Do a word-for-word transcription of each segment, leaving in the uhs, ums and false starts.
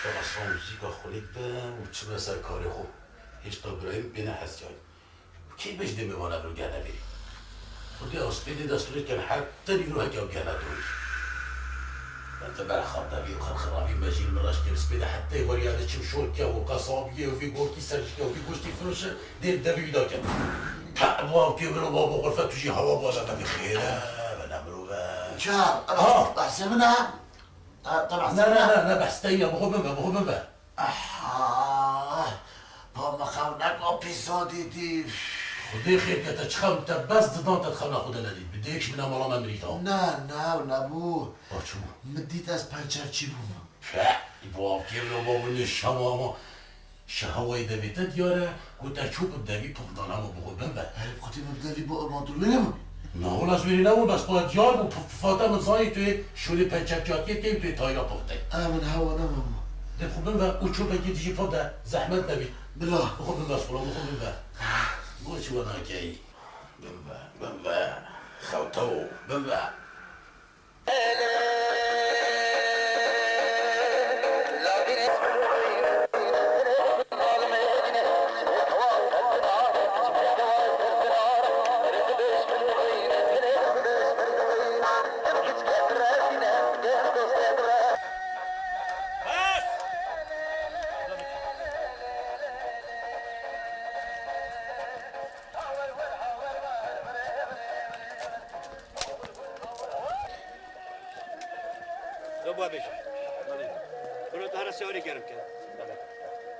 Ew aslan muzîka xwe lê bim û çime ser karê xwe. Hêşta birayê min pê nehesiyayî. Kê bêj dê mêvan evro gehne vêrî? Xwedê ew spêdê destûrê ken her tenî ro heke ew gehne durûj. Ben te ber xav devî û xerxeravî mejîl min reş kir spêdê hetê weriyade çim şor ke û qesabiyê û vî gorkî serjike û vî goştî firoşe dê devî wî da ken. Te ev wavkê min û babo xurfe tu jî hewa baza te xêre, vene mirove. Ça, Ha! behsê min e? Te, te behsê Ne, min ne, e? ne, ne, behs te ye, bixwe bin be, bixwe bin be. Aha! Pa me xewneka pîsa dîtî. Xwedê xêr ke te çi xewn te bes didan te xewna xwe de nedît. Bi dêk ji mina mala me mirî da. Ne, ne, ew nebû. A çi bû? Min dît ez pençerçî bûm. Fe, bo avkê min û bo min şewa ama şehewayê devê te diyar e, ku te çû bi devî pixdan hema bixwe bin ve. Herê bi xwedî min bi devî bo ew mandul wê nebû. Na wila ez wêrê nebûm, bes xwe diyar bû, pif-, pifate min zanî tu yê şûlê pençerçiyatiyê tê û tu yê tayra pixtê. E, min hewa nemamû. Dê xwe bin ve û çopekê dijî pir de zehmet nebî. Bila. Bixwe bin ve, sula bixwe bin ve. Bo çi we nakeyî? Bin ve, bin ve. Xewtewo, bin ve. Do bû bêje. Biro tu here sêwarî germ ke.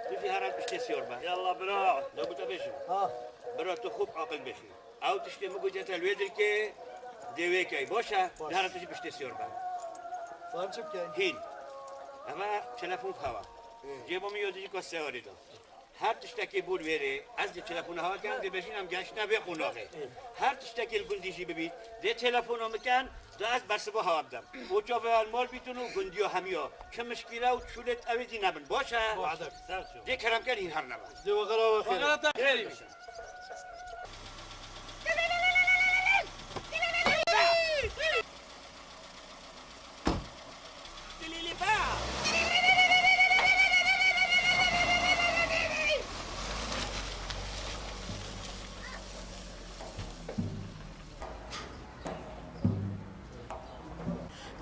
Tu jî here piştê sêwar be. Yalla biro. Do bû te bêjim. Ha. Biro tu xûb aqil bêjî. Ew tiştê min gotiye te li wê dirkê dê wê key. Baş e? Baş. Here tu jî piştê sêwar be. Fahim çi bikey? Hîn. Eve telefon hewa. Ê. Cêba min yo dijî ka sêwarî da. Her tiştekê bû li wêrê, ez dê telefona hewa kem, dê bejîn em geştine vê qonaxê. Her tiştekê li gundî jî bibît, dê telefona min ken, da ez bersiva hewa bidem. Oca veya li mal bîtin û gundiya hemiya, çi mişkîle û çûlêt ewê dî nebin. Baş e? Baş. Dê kerem ken hîn her nebe. Dê wexera wexera. Wexera te xêrê bî.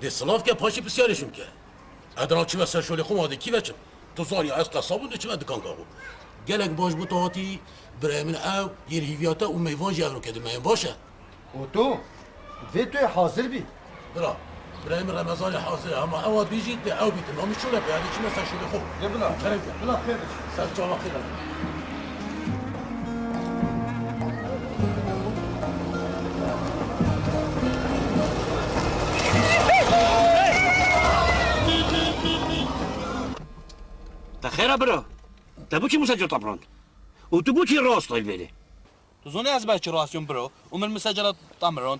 Dê silav ke, paşê pisyarê ji min ke. Ez dana çime ser şolê xwe, ma dê kî veçim? Tu zanî ez qesab im, dê çime dikanka xwe. Gelek baş bû tu hatî, birayê min ew, yên hîviya te û meyvan jî evro kedî me yên baş e. Û tu? Vê tu yê hazir bî. Bira, birayê min Remezanê hazir e, hema ewa bîjî dê ew bîtin. Namî şûle be, yanî çime ser şûlê xwe. Dê bila. Kerem ke. Bila xêr. Ser çava xêr e. Te xêr e bira? Te bo çi miseca tabrand? Û tu bo çi rast xwe vêrê? Tu zonî ez ber çi rastiyom biro û min miseca re tamirand.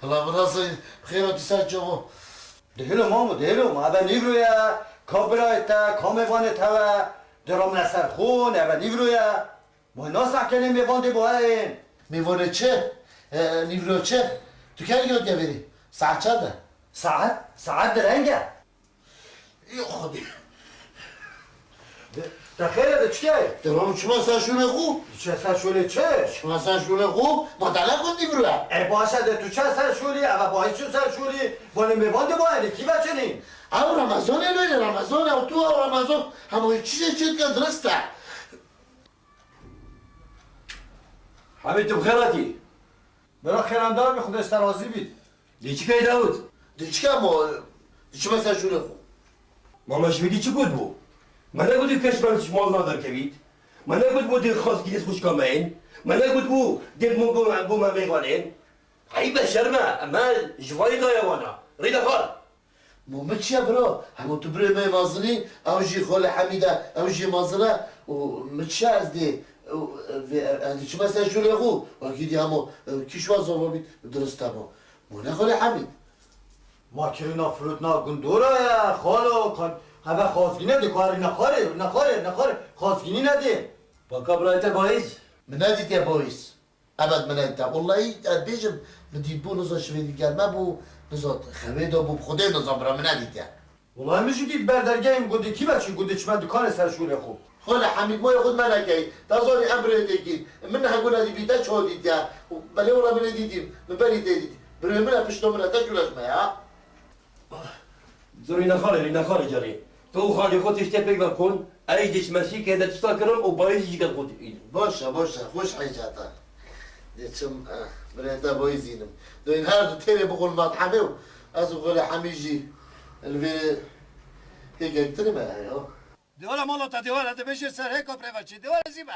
Hala bi rastî xêra tu ser çawa. Dihilo mamo, dihilo ma eve nîvro ye, ka birayê te, ka mêvanê te ve, diramine ser xwe, eve nîvro ye. Ma nas nakenê mêvan dê bo heyên. Mêvanê çi? E, nîvro çi? Tu kergî hatiye vêrî? Saet çend e? Saet? Saet direng e. Yo Xwedê. De, te xêr e de çi keyê? Tamam, çima ser şûlê xwe? Çi ser şûlê çi? Çima ser şûlê xwe? Ma dele xwe dîvro ye. E baş e de tu çi ser şûlî? Eve bahî çi ser şûlî? Banê mêvan de bayê de kî veçinî? Ew Remezan e, lê Remezan e, û tu ew Remezan hemû çi çi dikin dirist e. Hemî tu bi xêr hatî. Bira xêrandar bî, Xwedê ser razî bît. Dê çi key Dawid? Dê çi key mo? Dê çi mesela şûrê xwe? Mama ji vîdî çi got bû? Me negot keş me ji mal naderkevît. Me negot bû dê xwazkî dê xwişka me yên. Me negot bû dê bû, bû, bû me mêvanên. Eyb e, şerm e, me ji vayî daye wana. Rî de xal. Ma min çi ye bira? Hema tu birê me yê mezin î, ew jî xalê Hemîd e, ew jî mezin e. Û min çi ye ez dê, û, vê, ez dê çime ser şûlê xwe? Wekî dî hema, e, kîş we zava bît, dirist e ma. Ma ne xalê Hemîd? Ma kirina firûtina gundora ye, xalo, kan, heve xwazgîne dê, karî nexwarê, nexwarê, nexwarê, xwazgînî nedê. Baka birayê te Bayîz? Min nedîtiye Bayîz. Ebed min nedîtiye. Wellahî ez bêjim, min dîtbû, niza şivê dî germe bû, niza xewê de bû, bi Xwedê niza bira min nedîtiye. Wellahî min jî dît ber dergehê min, gundê kî veçî, gundê çime dikanê ser şûlê xwe. Xwele Hemîd, moyê xwe me nekey. Te zanî em birê têkî. Min hegû nedî bî te çawa dîtiye. Belê wela min ê dîtîm. Min berî tê dît. Birê min e, pişto min e, te şûle ji me ya. Zûrî nexarê, rî nexarê carê. Tu û xalê xwe tiştê pêk ve kon, ez jî dê çime sîkê de tişta kirim û Bayîzî jî gel xwe dînim. Baş e, baş e, xweş heycata. Dê çim, eh, birê te Bayîzî înim. Doyîn her du têrê bixwin mat Hemê û ez û xalê Hemî jî li vê hêkek tirî me ya. Dewara mala te dewara, dibêje ser hêka birê ve çi, dewara zî be.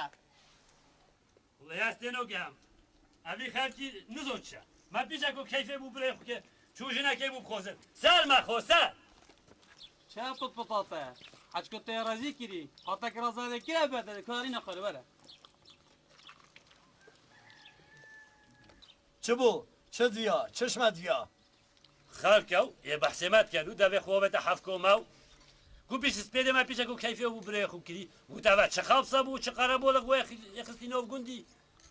Wele ez têno gem. Evî xelkî nizo çi. Me pîçeko keyfê bû birê xwe ke çû jinekê bû bixwazin. Ser me xo ser. Çi pit pita te? Heçko te razî kirî. Hata kira zade kire berde, karî nexwere were. Çi bû? Çi diya? Çi ji me diya? Xelk ew, ê behsê me dikin û devê xwe avête hevko me û ku pîs spêdê me pîçek û keyfê û birê xwe kirî û te ve çi xapsa bû, çi qerebolek we xi-, xistî nav gundî.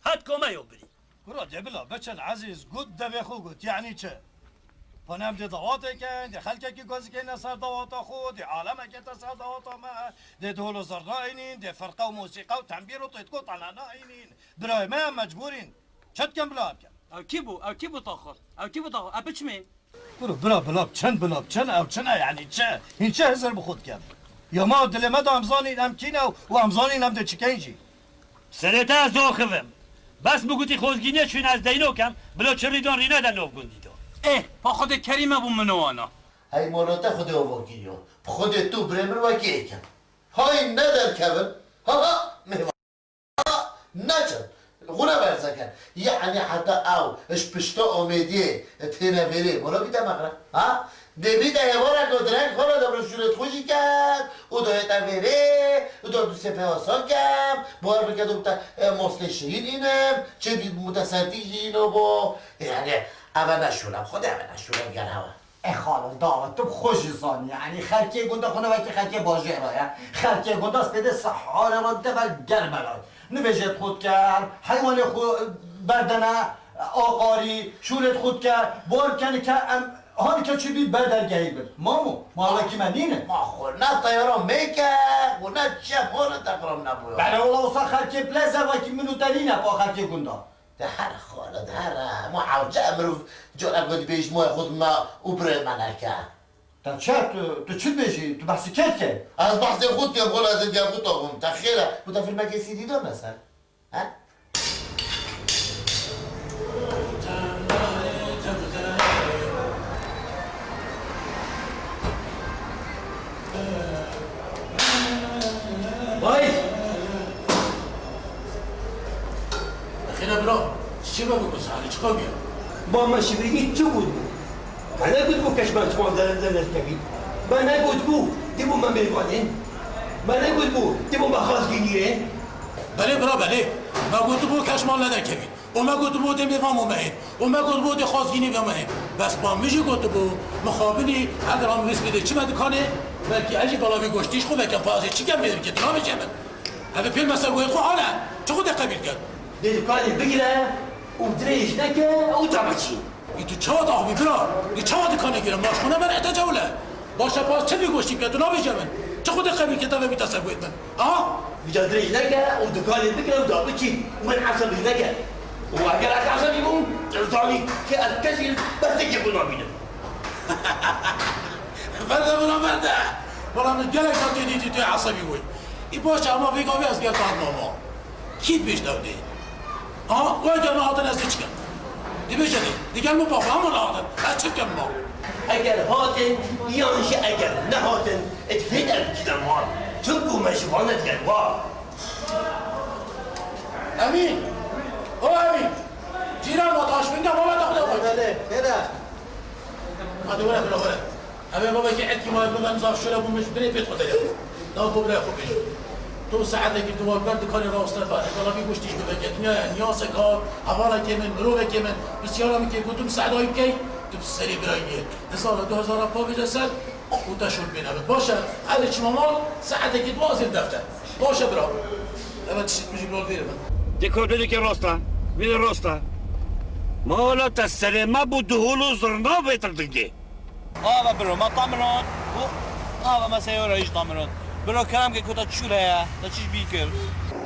Het ko me yo birî. Kuro dê bila biçin Ezîz, got devê xwe got, yanî çi? Panem dê dawatê kin, dê xelkekî gozikêne ser dawata xwe, dê alemekê te ser dawata me, dê dol û zirna înîn, dê firqe û mosîqe û tembîr û têtko tenena înîn. Birayê me em mecbûr în. Çi dikin bila bikin? Ew kî bû? Ew kî bû taxir? Ew kî bû taxir? Ew biçimê? Kuro, bira, bila biçin, bila biçin, ew çi ne, yanî çi? Hîn çi hizir bi xwe dikin? Ya ma dilê me de em zanîn em kî ne û em zanîn em dê çi keyn jî. Serê te ez doxivim. Bes min gotî xozgînê çûn ez deyno kem, bila çi rîdan rîne de nav gundî de. Eh, pa Xwedê kerîme bû min wana. Hey moro te Xwedê ovo kiriyo. Bi Xwedê tu birê min wekî êkin. Hay ne derkevin. Ha ha, mêvan. Neçin, xwe ne berze kin. Yanî heta ew ji pişta Amêdiyê têne vêrê, wela bîte mexre, ha? Dê bîte êvarek û direng xwe re de bi şûrê xwe jî ket û dayête vêrê û da du sê pêwasan kem, bawer bike do bite, e, mostê şirîn înim, çê dî bûte sertî jî îno bo. Yanî eve ne şûlem, xwedê eve ne şûlem ger hewe. E xalo, dava, tu xwe jî zanî, yanî xelkê gunda xwe ne wekî xelkê bajêr re ye. Xelkê gunda spêdê sehare re dide ber germela. Nivêjê xwe dike, heywanê xwe berdene aqarî, şûlê xwe dike, bar kenike em hanike çi bî ber dergehî bin. Mamo, malekî me nîne. Ma xwe ne teyara mêke, xwe ne çiye, xwe ne teqram nebûya. Belê wela wisa xelkê bileze wekî min û te nîne pa xelkê gunda. De here xalo, de here. Hema hewce mirov carek ve dibêjî moya xwe dime û birayê me neke. Te çi, tu, tu çi dibêjî? Tu behsî kê dikey? Ez behsê xwe dikim, xalo, ez ê gel xwe taxim. Te xêr e, ku te filmekê C D da me ser. He? Vay! Xêre bira, çi me bû ku sarî çiqa bûye? Ba me şivî çi bû? Me negot bû keşman çiman dere dere kevî. Me negot bû, dibû me mêvanên. Me negot bû, dibû me xazgîniyê. Belê bira, belê. Me got bû keşman leder kevî. Û me gotibû dê mêvan bo me hên. Û me gotibû dê xwezgînî be me hên. Bes ba min jî gotibû, mixabinî, eger em wîst bidê çi me dikanê, belkî ez jî belavî goştî ji xwe vekem, pazê çi kem vê dikê, tu nabêjê min. Ev ê pêl me ser wê xwe hane, çi xwe dê qebîl ket? Dê dikanê bigire û dirêj neke û te biçî. Ê tu çawa daxivî bira? Ê çawa dikanê gire? Ma ji xwe neber ete cewle. Baş e, pas çi vî goştî bike, tu nabêje min. Çi xwe dê qebîl ke te vebîta ser guhê min? Ha? Vîca dirêj neke û dikanê bigire û da biçî û min esebî neke. Û eger ez esebî bûm, tu zanî ke ez kesî li bertekê xwe nabînim. Verde bira verde. Wela min gelek can tê dîtî tu esebî bûyî. Ê baş e, ama vê gavê ez gel te hatime ma. Kî dibêjne ew dê? Ha, weke nehatin ez ê çi kim? Dibêje dê, digel min bavê hema nehatin, ez çi bikim ma? Eger hatin, yan jî eger nehatin, ê divê derbikîne mal. Çimku me ji wan e digel wa. Emîn! O Emîn! Cîran, ma taşbînga mala te xwe de xwe. Belê, belê. Hadi were, bira, were. Ev ê babekî etkî ma, bi ben zaf şule bû, min ji birê pêt xwe derê. Nav xwe birayê xwe bêjî. Tu saetekî di ber dikanê rawestine be. Heta vî goştî ji bibeke. Dinya ye, niyasek hat, hevalekê min, mirovekê min. Pisyara min kê, gotim saet ayî bikey, tu bi serê birayî bî. Di sala du hezar û pêncî de ser û te şûr pê nebit. Baş e, erê çima mal, saetekî di ber ez ê li dev te. Baş e bira. Evet, tişt min jî bi vîrê min. Dê kotê dikê rast e. Vîrê rast e. Mala te serê me bû, dihol û zirna bêtir dingê. Ava biro, ma tamiran û ava ma seyora jî tamiran. Biro, kerem ke, ku te çi şûle ye, te çi ji bîr kir?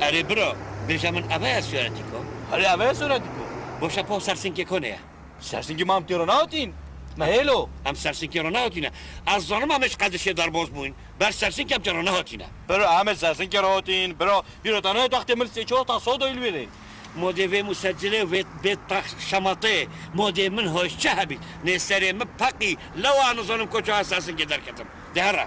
Erê biro, bêje min, eve ye sûretîko? Erê, eve ye sûretîko. Boşa po sersinkê kone ye. Sersinkê ma em têra nehatîn. Me hêlo. Em sersinkê ra nehatîne. Ez zanim em ê ji qedişê derbas bûyn. Ber sersinkê em têra nehatîne. Biro, em ê sersinkê ra hatîn. Biro, biro te nayê textê min sê çar ta soda li wêrê. Modê vê musecilê vê bê tax şematê, modê min hoşçe hebît. Nê serê min peqî, lewa nizanim koça ez sersinkê derketim. De here.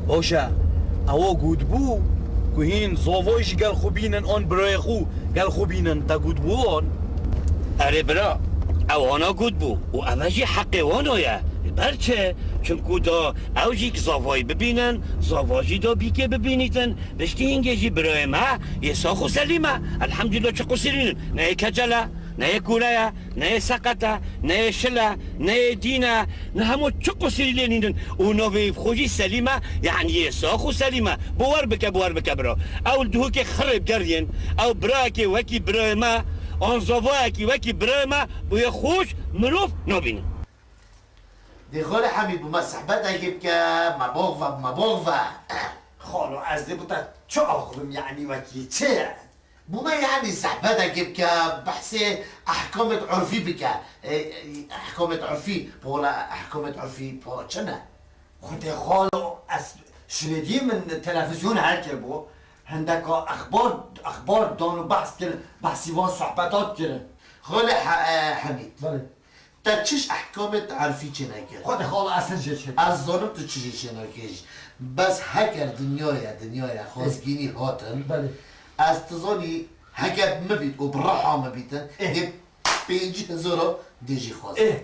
Baş e, ewa gotibû ku hîn zavayî ji gel xwe bînin an birayê xwe gel xwe bînin, te gotibû wan? Erê bira, ew wana gotibû û eve jî heqê wana ye. Li ber çi? Çimku da ew jî zavayî bibînin, zava jî da bîkê bibînîtin, piştî hingê jî birayê me yê sax û selîm e. Elhemdulîllah, çi qusirî nin. Ne yê kecel e, ne yê kûre ye, ne yê seqet e, ne yê şil e, ne yê dîn e, ne hemû çi qusirî lê nînin. Û navê xwe jî Selîm e, yanî yê sax û selîm e. Bawer bike, bawer bike bira. Ew li Duhokê xirê bigeriyên, ew birayekê wekî birayê me, an zavayekî wekî birayê me, bûye xweş mirov nabînin. Dê xalê Hemîd, bi me sehbetekê bike, me bax ve, bi me bax ve. Xalo, ez dê bi te çi axivim, yanî wekî çi ye? Bo me, yanî, sehbetekê bike, behsê ehkamêt urfî bike. E, e, ehkamêt urfî, pola ehkamêt urfî po çi ne? Xwedê xalo, ez şinêdî min televîzyon her kiribû, hindeka exbar, exbar dan û behs kirin, behsî van sohbetan kirin. Xalê He-, e, Hemîd. Belê. Te çi ji ehkamê te urfî çênekir? Xwedê xalo, ez hin jê çênekir. Ez zanim tu çi jê çênekir jî. Bes heker dinyaya, dinyaya xwezgînî hatin, belê, ez tu zanî, heger min bît û bi reha min bîtin, ê, dê pêncî hezara dê jî xwazin. Ê.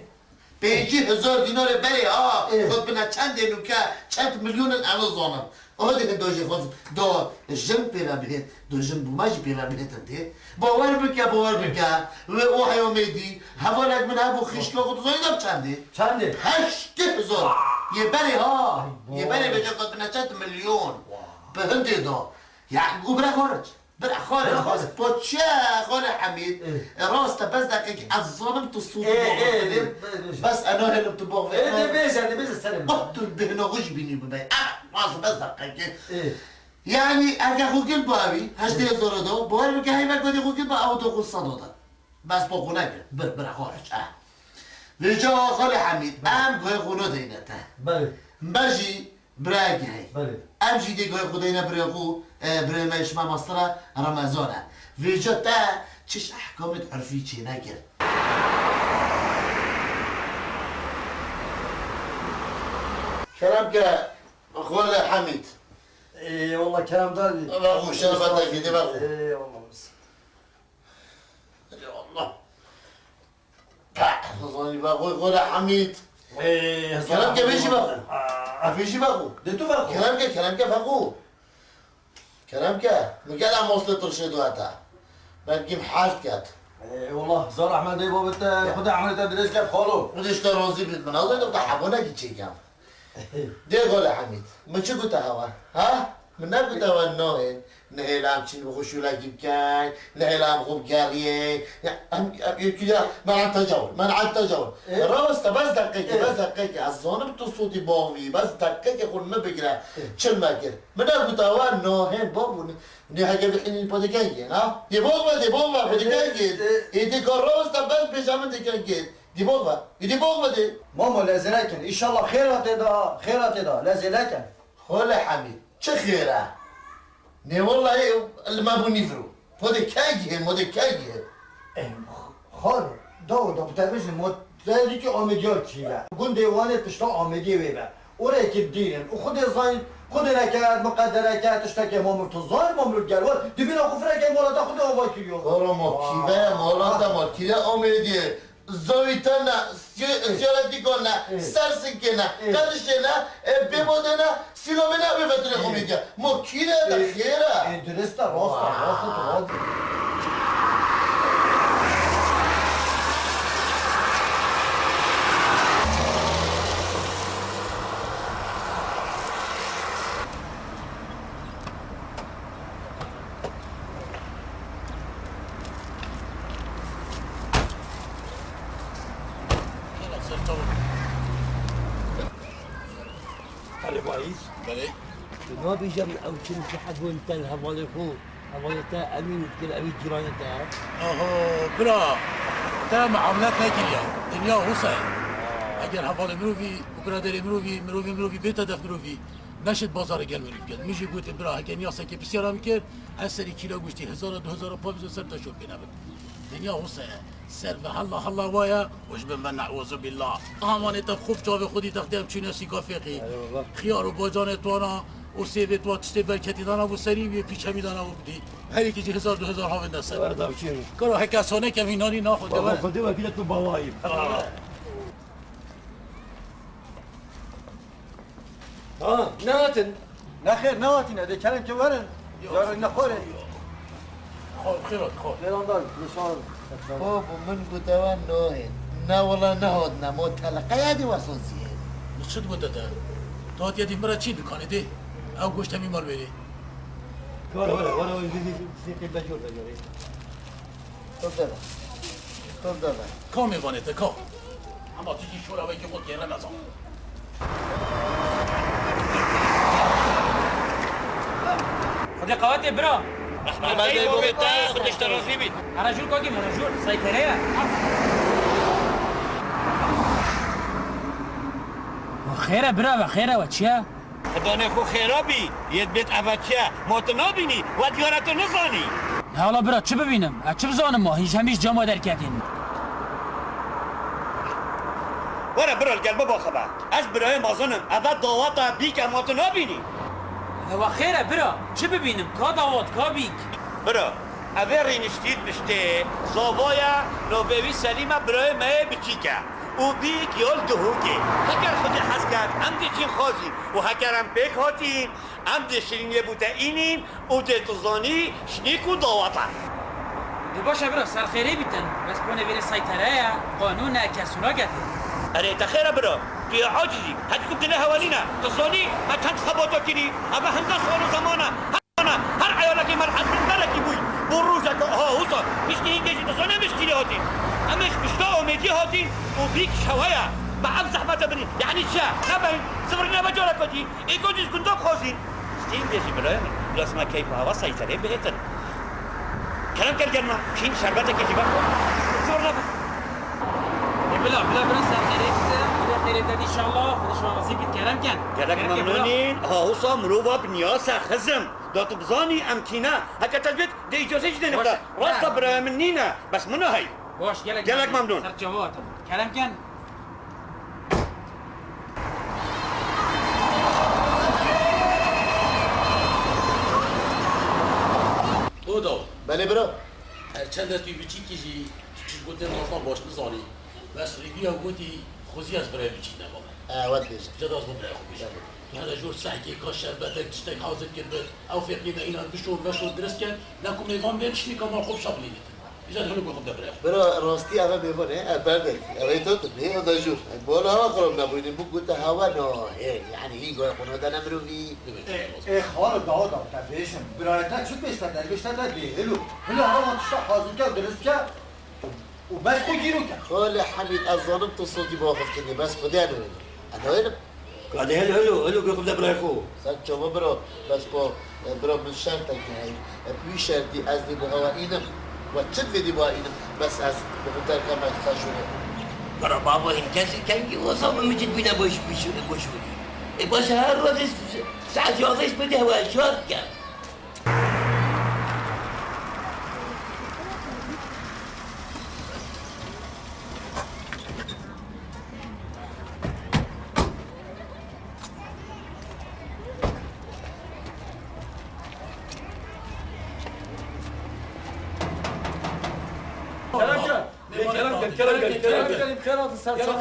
Pêncî hezar dînarê berê ha. Ê. Xwe bine çendê nûke, çend milyonin, ez nizanim. Aha dê do jê xwe do jin pê ve bihêt, do jin bûma jî pê ve bihêtin dê. Bawer bike, bawer bike. Wê o heya me dî, hevalek min hebû xîşka xwe, tu zanî da çendê? Çendê? Heştê hezar. Yê berê ha. Ay, yê berê vay. Bêje xwe bine çend milyon. Vay. Bi hindê da. Ya, û bira xaric. Bira xalê, bira xalê. Bas, po çi, xalê Hemîd? Ê. E, rast e, bes deqekê, ez zanim tu sût Ê, ê, ê, ê, bes, bes. Bes, e, nahêlim tu bavê. Ê, dê bêje, dê bêje serê min. Bak, tu bêhna xwe jî bînî bibe. Ah, rast, bes deqekê. Ê. Yani, erke xwe gil bavî, heştê hezar do, bawer bike heyvek godê xwe gil ba, ew do xwe sado da. Bes po xwe neke, bir, bira xaric, eh. Vêca xalê Hemîd, em guhê xwe nadeyne te. Belê. Me jî birayekî hey. Belê. Em jî dê guhê xwe deyne birê xwe, e, birê me ji me mastera Remezan e. Vêca te çiş ehkamêt urfî çênekir. Kerem ke, xalê Hemîd. Ê, wallah, kerem da. Allah xwe şerbetekî dê ver xwe. Ê, wallah. Ey Allah. Peh, zanî vexwe, xwe re Hemîd. Ê, Kerem ke, vêjî vexwe. Aa. Vêjî vexwe. De tu vexwe. Kerem ke, kerem ke vexwe. Kerem ke, min gela mostê tirşê do heta. Belkî heft ket. Ê, wallah, zor Ehmed ê babet te, Xwedê emirê te dirêj ket, xalo. Xwedê ji te razî bit, min nazanim te hebûnekî çêkem. Dê xalê Hemîd, min çi gote hewa? Ha? Min negote we nahên, nehêle em çîn bi xwe şûlekî bikeyn, nehêle em xwe bigeriyê. Ya, em, em, yekî ya, men'en tecawir, men'en tecawir. E? Rast e, bes deqekê, E? bes deqekê. Ez zanim tu sûtî bavî, bes deqekê xwe min bigire. E? Çil mekir. Min negote we nahên, bavû, ne, ne heke bixînî xwe dikengê, ha? Dê bavê, dê bavê, xwe dikengê. E? Ê dê ka rast e, bes bêje min dikengê. Dê bavê, ê dê bavê dê. Mamo, lezê nekin. Înşallah xêra tê da, xêra tê da. Lezê nekin. Xalê Hemîd, çi xêr e? Nê wellahî li me bû nîvro. Xwedê kengî hê, xwedê kengî hê. Em, xalo, dawo da bi te bijin, mo te dîtî Amêdiya kî be. Gundê Wanê pişta Amêdiyê wê be. Orekî dînin. Û Xwedê zayîn, Xwedê neke, miqedere ke tiştekê mamur tu zayîn mamur gel. Wer, dibîna xwe fireke mala te Xwedê ava kiriyo. Kara ma kî be, mala te ma kî le Amêdiyê. Zoyî te ne, si-, siyaretîka ne, Ê. Sersinkê ne, Ê. Qedişê ne, e, bêbadê ne, sîlamê ne, wê vetirê Ê. Xwedê diye. Ma kî ne de Ê. Xêr e? Ê, dirist e, rast e, rast e, tu rast e. Helê Bayîz. Belê. Tu nabêjî ew çi nisihet bûn te li hevalê xwe, hevalê te Emîn dikir, ew cîranê te. Aho, bira, te miamelet nekiriye. Dinya wisa ye. Eger hevalê mirovî û biraderê mirovî, mirovê mirovî bête def mirovî, neşêt bazarê gel mirov ket. Min jî gotin, bira, heke niyasekê pisyara min kir, ez serî kîla goştî hezar a du hezar a pavîz û ser te şopê nebin. Dinya wisa ye. Ser ve halla halla waya û ji bin ve ne'ûzu billah. Amanê te xuf çavê xwedî textê em çûne sîka fêqî. Eyvallah. Xiyar û bacanê twana û sêvê twa tiştê berketî dana bû serî wê pîç hemî dana bû bidî. Herî kî jî hezar du hezar havên de ser. Were davçî. Karo heke soneke vînanî naxwe Baba dewe. Xwedê wekîle tu bawayî. Ha. Ha, nehatin. Nexêr, nehatine. Dê kerem ke werin. Yok. Yarin nexwarin. Xo, xêr hat, xo. Xêrandan, nişan. Babo, min gote we nahên. Ne wela nehatine. Ma teleqeya dê wesaziyê. Min çi digote te? Tu hatiye dîv min re çi dukanê dê? Ew goşt hemî mal wêrê. Were, were, were, were, zî, zî, zî, zî, bejor, bejor, ê. Dur dede. Dur dede. Ka mêvanê te, ka? Ama tu jî şora wekî xwe kêre nezan. Xwedê qewetê bira. Rehmet bey, bavê te, Xwedê ji te razî bît. Herejûr kakî, merejûr, seykereye. Xêre bira ve, xêre we, çi ye? Xidanê xwe xêra bî, yê dibêt eve çi ye? Ma tu nabînî, we diyare tu nizanî. Ne hala bira, çi bibînim? Ez çi bizanim ma? Hîn ji hemî ji cama derketîn. Were bira, li gel bibaxibe. Ez birayê mezin im, eve daweta bîk e, ma tu nabînî. Ewa xêr e bira, çi bibînim? Ka dawat, ka bîk? Bira, evê rîniştî piştê, zava ye, navê wî Selîm e, birayê me yê biçîk e. Û bîk ya li duhokê. Heker Xwedê hez kerd, em dê çîn xwazîn û heker em pêk hatîn, em dê şirînê bûte înîn û dê tu zanî şinîk û dawet e. Dê baş e bira, ser xêrê bîtin. Bes ponê vêrê seytere ye, qanûn e, kes û nagete. Erê te xêr e bira, tu yê acizî, hetiku tu ne hewanî ne. Tu zanî me çend xebata kirî, eve hinde sal û zeman e. Ana, her eyalekê me li hevbin berekî bûyî. Bo rojeke aha hosa, piştî hîngê jî dizane em ji kîlê hatîn. Em ê ji pişta Amêdiyê hatîn û bîk ji hewa ye. Me ev zehmete binî. Yanî çi? Nebin, zivirîne ve careke dî. Ê ku jî ji gunda bixwazîn. Piştî hîngê jî birayê min, lazim e keyf û hewa seyterê bihêtin. Kerem ker gel me, çîn şerbetekê jî vexwe. Zor nebe. Ê bila, bila, bila, ser xêrê bîte, bila xêrê te dî inşallah, Xwedê ji we razî bît, kerem ken. Gelek memnûnîn, ha hosa mirova bi niyas e xizim. Da tu bizanî em kî ne. Heke te divêt dê îcazê jî dêne te. Rast e, birayê min nîne. Bes min a hey. Baş, gelek memnûn. Ser çava te. Kerem ken. Oda. Belê bira. Her çend ez tu biçîkî jî tu çi gotên azdan baş nizanî. Bes rêvî ew gotî, xwezî ez birayê biçîk nebame. E, we dibêje. Ceda ez bo birayê xwe bêjim. Hene jor sehkê ka şerbetek, tiştek hazir kiribit. Ew fêqî de înan bişon, veşon, dirist ken, ne ku mêvan bên, şinîka mal xwe bişa bilînit. Îca hene ku xwe de bire. Bira, rastî eve mêvan e, e, berdek. Ev ê to tu, ne, o da jor. E, bu ala hewa xirab nebûyne, bu gote hewa nahê. Yani, hî goya xwe nade ne mirovî. Ê, ê, xalo, dawa da, te bêjim. Birayê te çi bêjte, derbêjte te dê, hilo. Hilo, hewa tişta hazir ke, dirist ke. Û bes xwe gîro ke. Xalê Hemîd, ez zanim tu sotî bi axiftinê, bes Xwedê newênim. Ez newênim. Kadê hilo, hilo, hilo, gul xwe bide birayê xwe. Ser çava bira, bes xwe, e, bira min şertek heye. E, bi wî şertî ez dê bi hewa înim. We çi divê dê bi hewa înim, bes ez bi xwe terke me ser şûrê. Bira babo, hîn kesî kengî wisa min micid bîne boş, boş, boş bû. E, baş e, her rojê saet yazdeh bidê hewa şar ke. Kerem gel, Kerem gel, Kerem gel. Kerem gel, Kerem gel, Kerem gel. Xêr hatin, ser çava.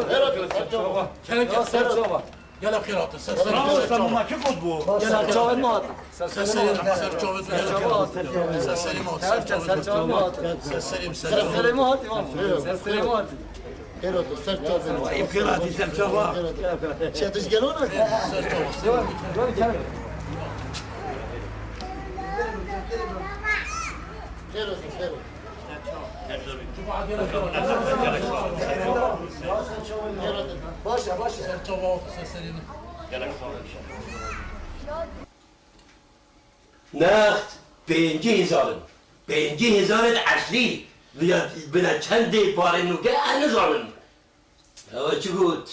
Xêr hatin, ser çava. Kerem gel, ser çava. Gelek xêr hatin. Ser serê me. Bravo, sen buna kim kod bu? Ser çavê me hatin. Ser serê me, ser çavê me. Ser çavê me hatin. Ser serê me hatin. Ser serê me hatin. Ser serê me hatin. Ser serê me hatin. Xêr hatin, ser çavê me. Vay, xêr hatin, ser çava. Çetiş gelo ne? Ser çava. Xêr hatin, xêr hatin. Baş e, baş e. Next pêncî hezar in. Pêncî hezar in eslî. Bila, bila çendê parê nûke ez nizanim. Ew çi got?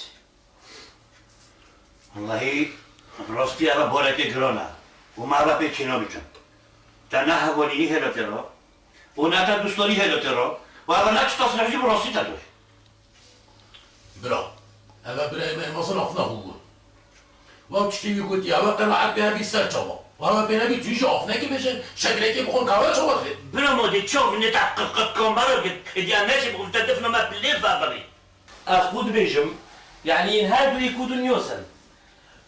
Wellahî, rastî eve barekê giran e û me eve pê çênabikim. Te ne hevalînî hêle tê re û ne te dostdarî hêle tê re û eve ne çi tasnîf jî bi rastî te dost. Bira, eve birayê me mezin af nexwe bû. Wa tiştê wî gotî, eve qenaet pê nebî ser çava. Wa eve pê nebî tu jî af nekî bêjin, şekrekê bixwin qehwe çava dixwin. Bira ma dê çav nê te qiq qiq kamera gir, êdî em neşê bixwin te difna me pilê vebirî. Ez xwe dibêjim, yanî yên her du yê ku dinyos in.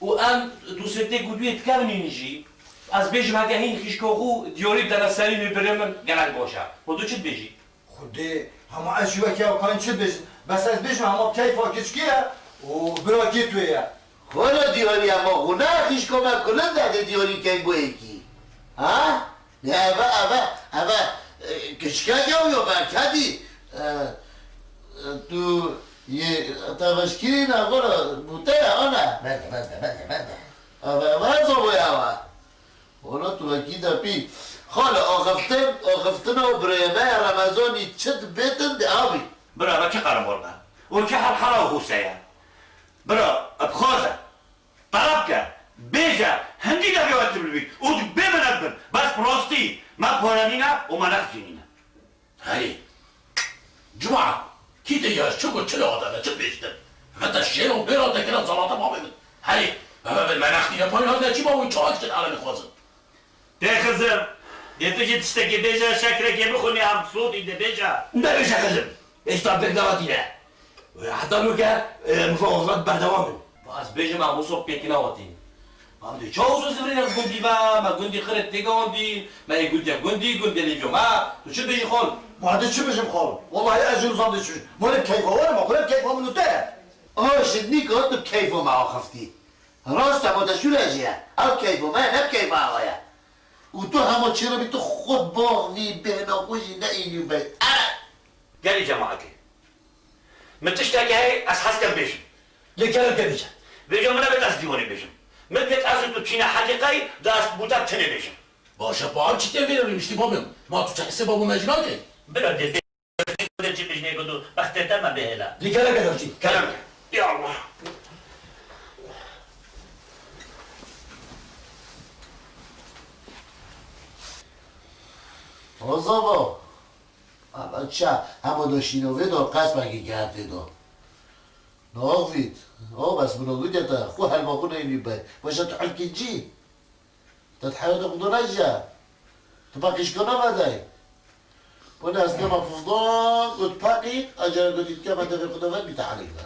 Û em du sê tê ku du yê dikevin hîn jî, ez bêjim heke hîn xîşka xwe diyarî bidene serî wê birê min gelek baş e. Û tu çi dibêjî? Xwedê, hema ez jî wekî ew kayên çi dibêjin. Bes ez bêjim hema keyfa kiçkî ye û birakê tu ye. Xwela diyarî hema xwe ne xîşka me kulin de dê diyarî keyn bo yekî. Ha? Ne eve, eve, eve, e, kiçkek ew ya berkedî. E, e, tu yê teveşkirî ne xwela bûte ye, ana. Berde, berde, berde, berde. Eve, eve, ez ava ye eve. Wala tu wekî de pî. Xale, axiftin, axiftina û birême Remezanî çi dibêtin di avî. Bira, eve çi qerim bor be? Û çi herhera û hûse ye? Bira, bixwaze, teleb ke, bêje, hindî de bê wekî bibî û tu bê minet bin. Bes bi rastî, me pare nîne û me nexizî nîne. Herê. Cuma, kî te ya çi got, çi lewata de, çi pêştin? Heta şêr û bêra te kira zalata babê min. Herê, eve ve me nextîne payî hate çi bawî çawa dikin alemê xwezin. Tê xizim, dê tu jî tiştekê bêje, şekrekê bixwinê em sotî de bêje. Nebêje xizim, êşta pêk nehatîne. Heta nûke, e, em ji Ozrat berdewam in. Ez bêjim, em wisa pêk nehatiye. Em dê çawa wisa zivirîne gundî ve, me gundî xirê têgewandî, me ê gundê gundî, gundê lêvyo me. Tu çi bêjî xal? Ma dê çi bêjim xal? Wellahî ez jî nizam dê çi bêjim. Ma ne bi keyfa we ne, ma xwe ne bi keyfa min û te. A ji nîka tu bi keyfa me axaftî. Rast e, ma te şûre jî ye. Ew keyfa me ye, ne bi keyfa we ye. Û tu hema çêribî tu xwe baxvî bêhna xwe jî ne înî bey. Ere! Gelî cemaetê. Min tiştekî heye ez hez dikim bêjim. Lê kerem ke bêje. Vêca min nebêt ez dîwanê bêjim. Min bêt ez û tu çîne heqîqey, da ez bû te tinê bêjim. Baş e, pa ev çi tê vê rê niştî babê min? Ma tu çi hesê babo me jî nakey? Bira dê dê dê çi bêjinê ku tu bextê te me bihêle. Lê kerem ke devçî. Kerem ke. Ya Allah. Roza bo. Ama ça, hema do şîno vê do qesmekî kerdê do. Naxvît. O bes min o gudya te, xwe helma xwe neyî be. Weşa tu elkî cî. Te di heyatê xwe do nejiya. Tu paqî ji kona vedayî. Wene ez kema fizdan, got paqî, acar got îtkema devê xwe de ve bîte elî de.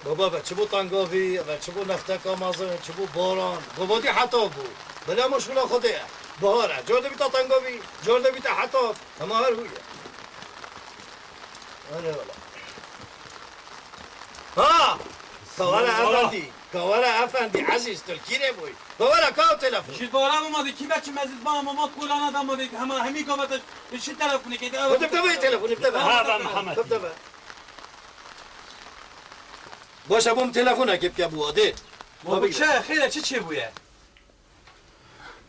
Baba ve çi bû tangavî, ve çi bû nefteka mezin, çi bû boran. Govadî heta bû. Bila ma şûna Xwedê ye. Bihar e. Cor de bîta tangavî, cor de bîta heta. Hema her hûye. Hadi wala. Ha! Kawara efendî, Kawara efendî, ezîz, tu li kîrê bûyî? Bawara ka telefon. Ji bara mama de kîme çi mezil ba mama kolana da ma de hema hemî gavete şi telefonê kê de. Hadi bide vay telefon, bide vay. Ha, ben Muhammed. Bide vay. Baş e, bom telefonekê bike bû, hadi. Ma bu çi, xêr e, çi çêbûye?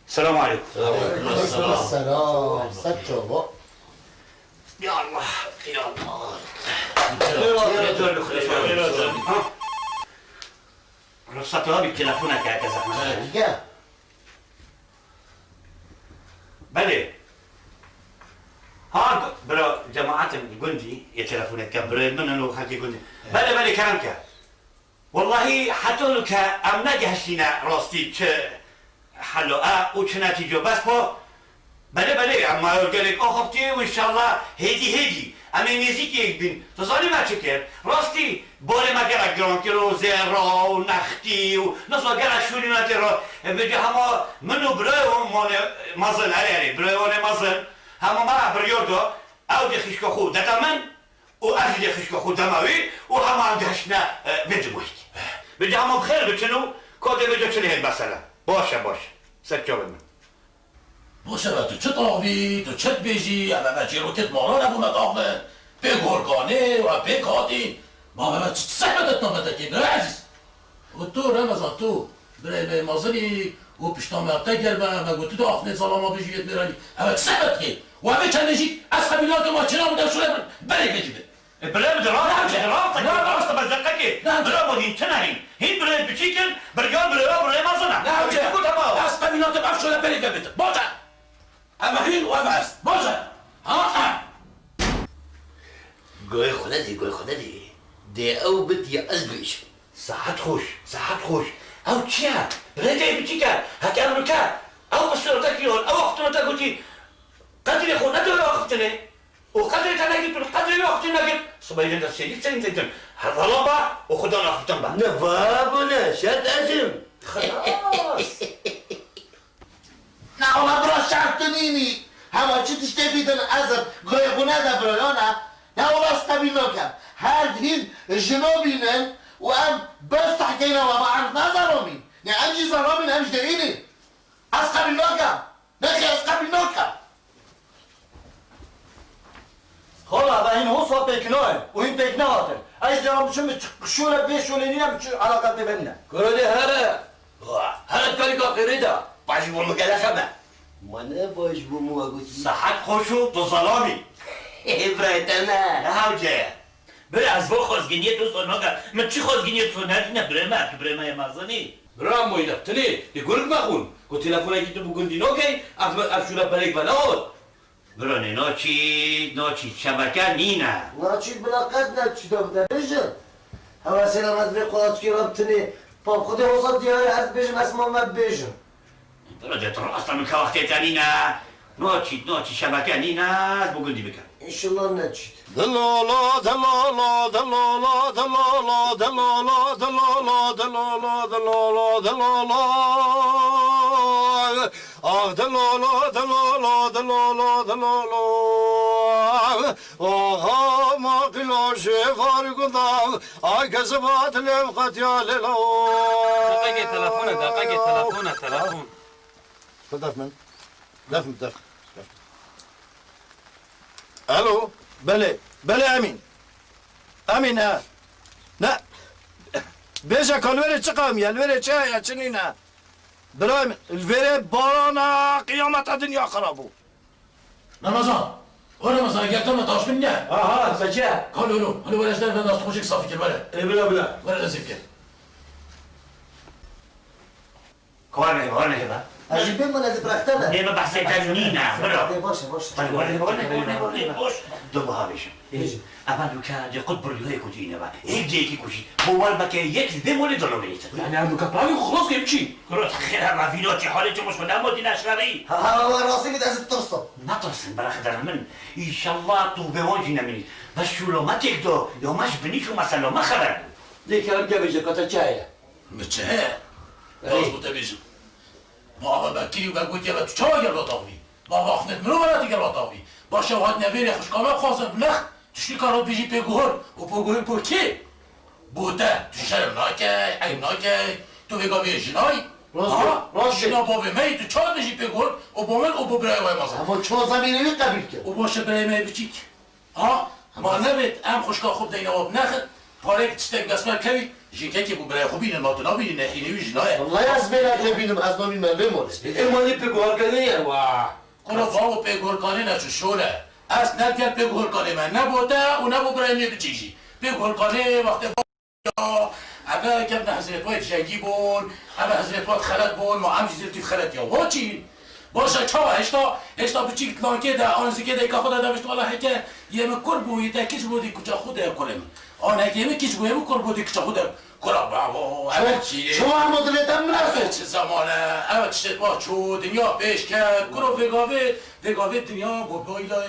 Selamun aleyküm. Aleyküm selam. Ser çava. Ya Allah, ya Allah. Ha? Ruhsat abi, telefoneke heke zehmet. Gel. Belê. Ha, bira cemaatin gundî, yê telefoneke birê min in û xelkê gundî. Belê, belê, kerem ke. Wellahî heta nûke em negihiştîne rastî çi helo e û çi netîco. Bes xwe, belê, belê, em ma gelek axaftiye û înşallah hêdî hêdî em ê nêzîkî yek bîn. Tu zanî me çi kir? Rastî barê me gelek giran kir û zêra û nextî û nizam gelek şûnî me tê re. Vêca hema min û birayê wan mane mezin, erê, erê, birayê wan ê mezin hema me re biryar da, ew dê xîşka xwe dete min. Û ez jî dê xişka xwe dema wî û hema em dihiştine, e, vê cimûhekî. Vêca hema bi xêr biçin û ka dê vêca çi lê hên mesele. Baş e, baş e. Ser çavên min. Baş e, tu çi taxivî, tu çi dibêjî, em eve çîrokêt mala nebûme taxivin. Pê gorganê û em pê katî. Ma eve çi, çi zehmet et navete kê, bira ezîz? Û tu, Remezan, tu, birayê me yê mezin î û pişta me te gelme, me got tu dê axivê zalama bijî yê mêranî. Eve çi zehmet kê? Û evê çendê jî ez qebîl nakim, ma çira bide şûre bin, berê vê cî bin. E, bira bide, rast, ne, bide, rast, ne, rast, bide, rast, bide, zehmet kê. Ne, bira bo hîn çi ne hîn? Hîn birayê biçîk in, birgar birayê, birayê mezin e. Ne, hewce. Çi got hema? Ez qebîl nakim, ev şûre berê vê bitin. Baş e. Em hîn û ev ez. Baş e. Ha, e. Goyê xwe nedî, goyê xwe nedî. Dê ew bit ya ez bêjim. Saet xweş, saet xweş. Ew çi ye? Birayê te yê biçîk e. Heke ev nûke. Ew qisûra te kiriye, ew axiftina te gotî. Qedrê xwe nede wê axiftinê. Û qedrê te nekir, tu qedrê wê axiftinê nekir. Sibehî de sêdî sêdî sêdî. Hevala be û xwe dan axiftin be. Ne va bûne, şert ez im. Xelas. Na wala bira şert tu nînî. Hema çi tiştê bîdin ez im. Goyê xwe nede bira, ya ne? Na wala ez qebîl nakem. Her hîn jino bînin û em bes tehkeyna we ma erf ne zaramî. Ne em jî zaramîn, em ji derî nîn. Ez qebîl nakem. Nexê ez qebîl nakem. Xala, eve hîn hosa pêk nayên û hîn pêk nehatin. Ez dê em biçin bi şûre bê şûlê nîne, bi çi eleqetê ve nîne. Kuro dê here. Wa, here karîka qêrê de. Baş bû min gelek hebe. Ma ne baş bû min we gotî. Saet xweş û tu zelamî. Birayê te ne. Ne hewce ye. Bira ez bo xwezgîniyê tu sonoke. Min çi xwezgîniyê tu sonerîne birê me, tu birê me yê mezin î. Bira Moyda, tinê, dê gurik me xwin. Ku telefonekî tu bi gundî nakey, ev, ev şûre berêk ve nehat. Bira nê naçî, naçî, şebeke nîne. Naçî bila qet ne çi de bide bêjin. Hewa sêra me divê qulatçikê re bitinê. Pa xwedê hosa diyar e, ez dibêjim, ez ma me bibêjim. Bira dê tu rast e, min ka wextê te nîne. Naçît, naçît, şebeke nîne, ez bo gundî bikim. Înşallah neçît. Dilolo, dilolo, dilolo, dilolo, dilolo, dilolo, dilolo, dilolo, dilolo. Ah, dilolo, dilolo, dilolo, dilolo. Oha, maqilo şêfar gunda. Ay, kezibat lem qatya lela. Deqekê telefon e, deqekê telefon e, telefon. Xwe def min. Def min, def. Def. Alo. Belê. Belê Emîn. Emîn he. Ne. Bêje ka li wêrê çi qewimiye, li wêrê çi heye, çi nîne? Birayê min, li vêrê barana qiyameta dinya xirab bû. Remezan. O Remezan, eger te me taş min ne. Aha, seçe. Kal oğlum. Hani were ji derve dest xweşik safî kir, were. Ê, bila, bila. Were lezî bike. Kar neke, kar neke be. Ez jî bêm, ez ê bi rexte be. Nê be behsê te nîne, bira. Ê, baş e, baş e. Hadi, hadi, hadi, hadi, hadi, hadi, boş. Dur, bu habêjim. Bêjin. Evan duka cê qut birliğe kutîne be. Hêk cêkî kuşî. Bu war beke yek li vê molê dolo bêjin. Yani em duka planî xwe xelas kêm çî. Kuro xêra ravîno çi halê çi xweş ne motî neşrarî. Ha, ha, wa rastî bît ez tirsim. Netirsin, bira xidera min. Înşallah tu bê wan jî nemînî. Bes şûlo me têk do, yo me ji binî çû mesela me xeber bû. Lê kerem ke bêje ka te çi heye? Mi çi heye? Ey. Rast bo te bêjim. Ma ava me kirî û me gotiye me tu çawa gel wata xwî? Ma ava xnet mirov era tu gel wata xwî? Baş e, hat nevêrê xwişka me xwazin bi nex, tu şî ka ro bêjî pê guhur û pê guhur bo kê? Bo te, tu şerm nakey, eyb nakey, tu vê gavê jinay? Rast Ha? Rast Jina bavê me yî, tu çawa bêjî pê guhur û bo min û bo birayê we mezin? Ama çawa zemînê wî qebîl kir? Û baş e birayê me yê biçîk. Ha, ma nebêt, em xwişka xwe bideyne we binexin, pareyek tiştek dest me kevî, jinkekê bû birayê xwe bînin, ma tu nabînî, nexînê wî jina ye. Wallahî ez vê nexê bînim, ez nabînim, em vê molê. Ê, malê pê guharkirine ye, wa. Kuro bavo pê guharkirine çi şol e. Ez ne diker pê guharkirê me, ne bo te û ne bo birayê me biçîk jî. Pê guharkirê wextê Ya, eve kevne hizrê xwe cengî bûn, eve hizrê xwe xelet bûn, ma em jî ziltî xelet ya. Ho çî? Baş e, çawa hêşta, hêşta biçîk lankê de, an zikê de, ka xwe de de bişt, wala heke, yê min kur bû, yê te kiç bû, dî kuça xwe de kurê min. An heke yê min kiç bû, yê min kur bû, dî kuça xwe de kura, bravo, eve çî. Çawa hemo dilê te min ez? Eve çi zaman e, eve çi şêt wa çû, dinya pêş ket, kuro vê gavê, Vê gavê dinya mobayla ye,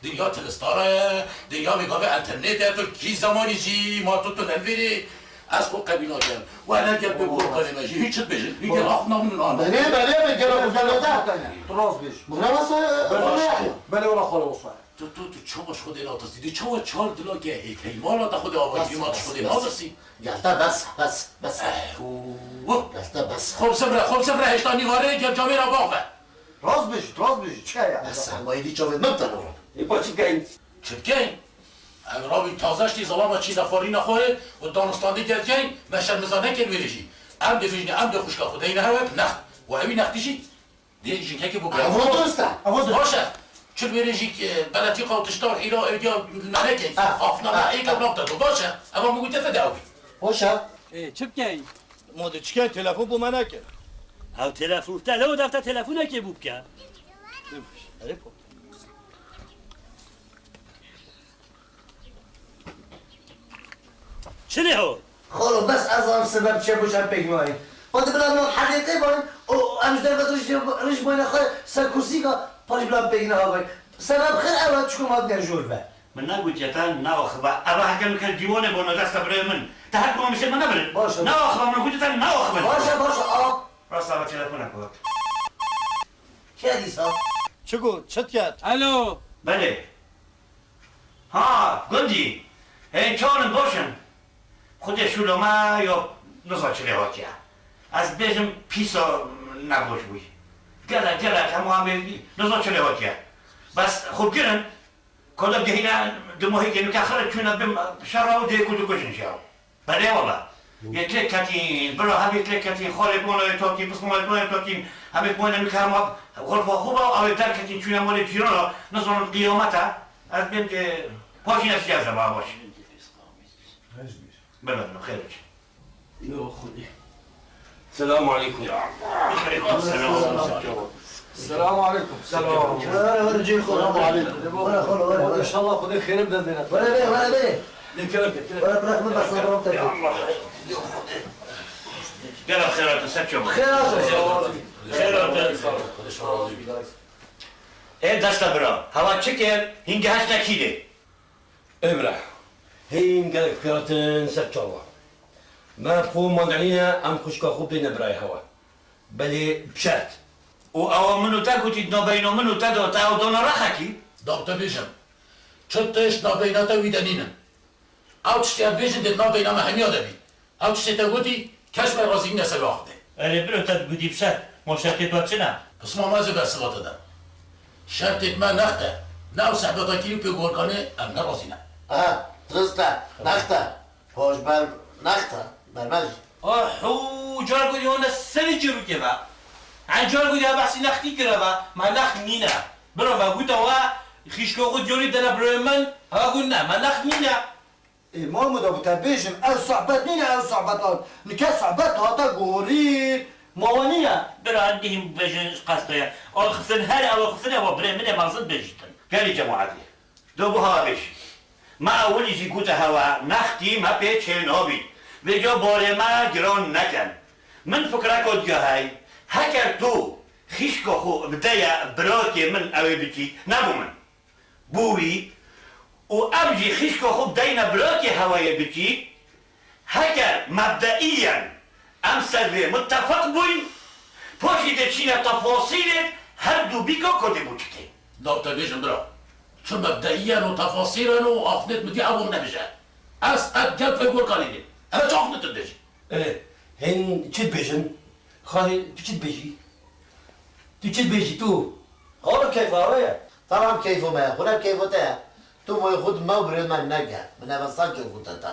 dinya tilistara ye, dinya vê gavê enternêt e, tu kî zemanî jî ma tu tu nevêrî, ez xwe qebîl nakim. Were gel pê guhorkanê me jî, hîn çi dibêjin? Hîn gel axna min an. Belê, belê, belê, gel axna min an. Tu rast bêjî. Belê, wala xwe wasa ye. Tu, tu, tu çawa ji Xwedê natirtî? Tu çawa çar dilake hêt heymala te Xwedê avajî ma tu ji Xwedê natirtî? Gel te bes, bes, bes. Eh, û. Gel te bes. Xwe bi sifre, xwe bi sifre hêşta nîvarê gel camêra bax be. Rast bêjî, rast bêjî, çi heye? Bes, em êdî çavê min te navin. Ê pa çi bikeyn? Çi bikeyn? Em ravî taze ştî zalama çî nexwarîna xwe û danûstandî gel keyn, me şermiza nekin wêrê jî. Em dê bijîne, em dê xwişka xwe deyne hewe, next. Û ewî nextî jî dê jinkekê bû. Evo dost e, evo dost. Baş e. Çi wêrê jî, e, beletîqa û tişta û hîra êdiya me nekin. Ha, afna me êk ev nabte do. Baş e. Eva min gote te de ewî. Baş e. Ê, çi bikeyn? Ma tu çikên telefon bo me neke. Ew telefon te lew defte telefonekê bû bike. Erê po. Çi lê ho? Xalo, bes ez zanim sebeb çi ye, boş em pêk nayîn. Ma tu bila min heqîqê bayîn, û em ji derve rij, rij boyne xwe ser kursîka, paş bila em pêk nehavayîn. Sebeb xir ew e, çiku ma diger jor be. Min negotiye te neaxive. Eva heke min kir dîwanê bona desta birayê min. Te her ku min bişê min nebirin. Baş e. Neaxive, min gotiye te neaxive. Baş e, baş e, a. Rasta ve telefonek hat. Kê dîsa? Çi got? Çi diket? Alo. Belê. Ha, gundî. Hê, çawan in, baş in? Xwedê şûla me ya niza çi lê hatiye. Ez bêjim pîsa nebaş bûyî. Gelek, gelek, hemû em ê niza çi lê hatiye. Bes xwe girin. Koda gehîne di mohîkê nûke xire çûne bin şera û dê ku dikujin jî ew. Belê wala. Yê lê ketîn, bira hemê lê ketîn, xalê bona yê takîn, pismala bona yê takîn, hemê bona nûke hema xurfa xwe ba, ew ê derketîn çûne malê cîrana, nizanim qiyamet e. Ez bên, e, paşî neştiye ez ema baş. Bebe, bebe, xêr biçin. Yo Xwedê. Selamu aleykum. Ya Allah. Aleyküm selam. Selamu aleykum. Selam. Were, were, cî xwe. Selamu aleykum. Were, xwe, were, were. İnşallah Xwedê xêrê bide dêne. Were, were, were, were. Ne kerem, ne kerem. Were, bırak, ben sana devam edeyim. Ya Allah. Gel, xêr hatin, ser çabuk. Xêr hatin. Xêr hatin. Xêr hatin. Xêr hatin. Ê desta bira, hewa çi kir, hîn gehişte kî dê? Ê bira, hîn gelek fiyatin ser çawa. Me xwe mandanîne em xwişka xwe bidêne birayê hewa. Belê bi şert. Û ewa min û te gotî di navbeyna min û te de, te ew dana rexekî? Doktor bêjim, çi tişt navbeyna te wî de nînin. Ew tiştê em dibêjin dê di navbeyna me hemiya de bî. Ew tiştê te gotî, kes me razî nîne ser wê axivê. Erê biro te digotî bi şert, ma şertê te çi ne? Pisma me ez ê bersiva te dem. Şertê me next e. Ne ew sehbeta kîrî pê guherkanê em ne razî ne. Ha, dirist e, next e. Hoş ber, next e, bermej. Ahu, car gotî hone serê çîrokê ve. Hen car gotî ha behsî nextî kire ve, me next nîne. Bira me gote we, xîşka xwe diyarî dene birayê min, ha got ne, me next nîne. Ê, Mahmûda, bi te bêjim, ew sohbet nîne, ew sohbetan. Nike sohbet hate gorî, ma we nîne. Bira, dihîm bêjin qesta ye. Axiftin her ew axiftin e, wa birê min ê mezin bêjîtin. Gelî cemaetî, do buha bêjî. Me ewilî jî gote hewe, nextî me pê çê nabî. Vêca barê me giran nekin. Min fikreka diya hey, heker tu xîşka xwe bideye birakê min ew ê biçî, ne bo min. Bo wî û em jî xîşka xwe bideyne birakê hewayê biçî, heger mebdeîyen em ser vê mutefeq bûyn, paşî dê çîne tefasîlê her du bîka ku dê bo çi tê. Doktor bêjin bira, çi mebdeîyen û tefasîlen û axnet min dî ew nebêje. Ez qet gel pê gor kanî dê. Ev çax min tu dibêjî. Ê, hîn çi dibêjin? Xalê, tu çi dibêjî? Tu çi dibêjî tu? Xalo keyfa we ye. Tamam keyfo me ye. Xwe ne keyfo te ye. Tu moyê xwe di me û birê me nege. Min eve sed car gote te.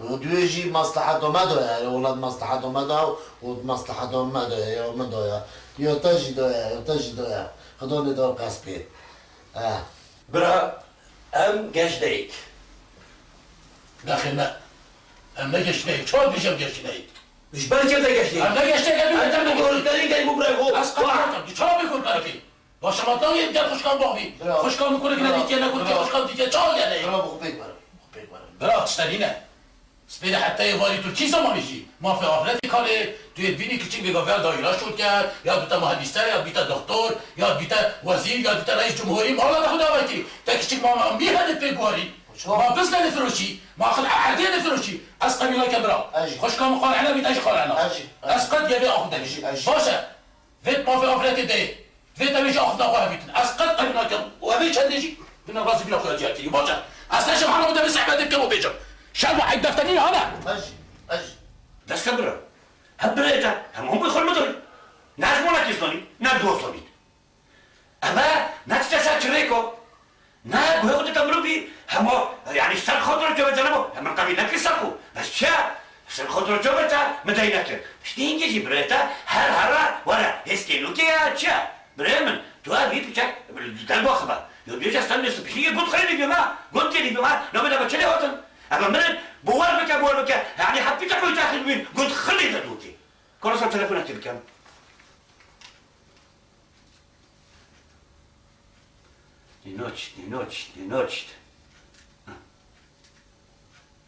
Û duyê jî masleheta me de ye. Wela di masleheta me de û di masleheta me de ye. Ya min de ye. Ya te jî de ye. Ya te jî de ye. Xweda lê de qespê. Eh. Bira, em geş deyik. Nexê ne. Em ne geş deyik. Çawa dibêjî em geş deyik? Ji ber kê te geş deyik? Em ne geş deyik, em Em ne te geş gorin deyik. Derî deyik bu birayê xwe. Ez qebul nakim. Çawa bê gorin derî? Baş e, ma dawiyê gel xwişkan baxivî. Bira. Xwişkan min kurê gine Bira. Dîtiye, ne kurê Bira. Xwişkan Dîtiye. Çawa gel deyik? Bira, bi xwe pêk werin. Bi xwe pêk werin. Bira, tişte nîne. Spêrê heta êvarî tu çi zemanî jî? Ma fê afretê kalê, tu yê bînî kiçik vêga veya dayîra şol ker, ya bîte muhendîs te, ya bîte doktor, ya bîte wezîr, ya bîte reîs cumhurî, mala de xwe davetî. Te kiçik ma, ma mî hene pê guherî. Ço? Ma bizle ne firoşî, ma xil ehedê ne firoşî. Ez qebîl nakem bira. Ez jî. Xwişka min qanene bît, ez jî qanena. Ez jî. Ez qet yevê axu Ez jî, ez jî. Baş e. Vêt ma fê afretê deyê. Vê tevê jî axifta xwe hevîtin. Ez qet qebîl nakim. Û evê çendê jî bine razî bîna xwe ya diyar kirî. Baş e. Ez te şim hana deme sehbetê bikim û bêjim. Şer ve eyb defterî hane. Ez jî. Ez jî. Dest ke bira. Hep birayê te. Hem hûn bi xwe midirî. Ne ez bona kî zanî, ne dost zanî. Eve ne tişte ser çirêko. Ne, guhê xwe dike mirovî, hema, yanî ser xatir çove cenebo, hemin qebî nekir ser xwe. Bes çi? Ser xatir çove te, min dey nekir. Piştî hingê jî birê te, her herre, were, hêskê nûkê ye, çi? Birê min, tu ev vî piçek, li gel baxibe. Yo diyo ce sen nêsin, piştî yê gund xirê dî bime, gund tê dî bime, nabê de be çi lê hatin? Eve min, bawer bike, bawer bike, yanî hep piçek xwe texil bîn, gund xirê de dûkê. Kara ser telefonekê bikem. Dê naçît, dê naçît, dê naçît.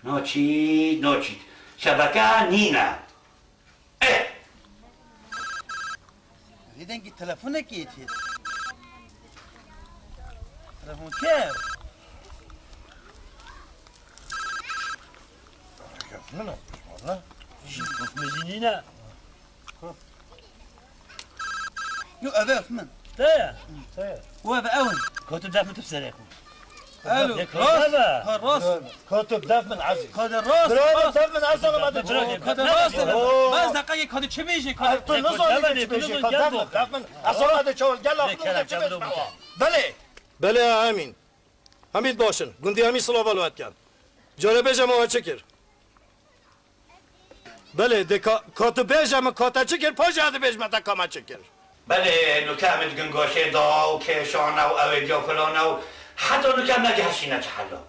Naçît, naçît. Şebeke nîne. Eh! Vê dengê telefonekê tê. Telefon kê? Min e, valla. Jî, min jî nîne. Yo, ev e min. Te ye? Te ye. Û ev e ew in. Kotu def min tu serê xwe. Alo, Def rast. Def. Ha, rast. Kotu def min ezî. Kade rast, Birader, rast. Def min ez sana Def min. Kade rast. Oo. Bas dakika, kade çi bêjî, kade. Ev tu Def nizanî min, ki çi def bêjî, min, kade def min. Def min. Ez sana de çawa gel Ne aklına kerem, çi bêjî. Çawa. Belê. Belê, emin. Hemî baş in. Gundî hemî silava li we dikin. Cara bêje me we çi kir? Belê, de ka, ka tu bêje min ka te çi kir, paşê ez dibêjime te ka me çi kir. Belê, nuke em dikin goşê da û kêşane û ew ê diya filane û heta nuke em negihişîne çi hela.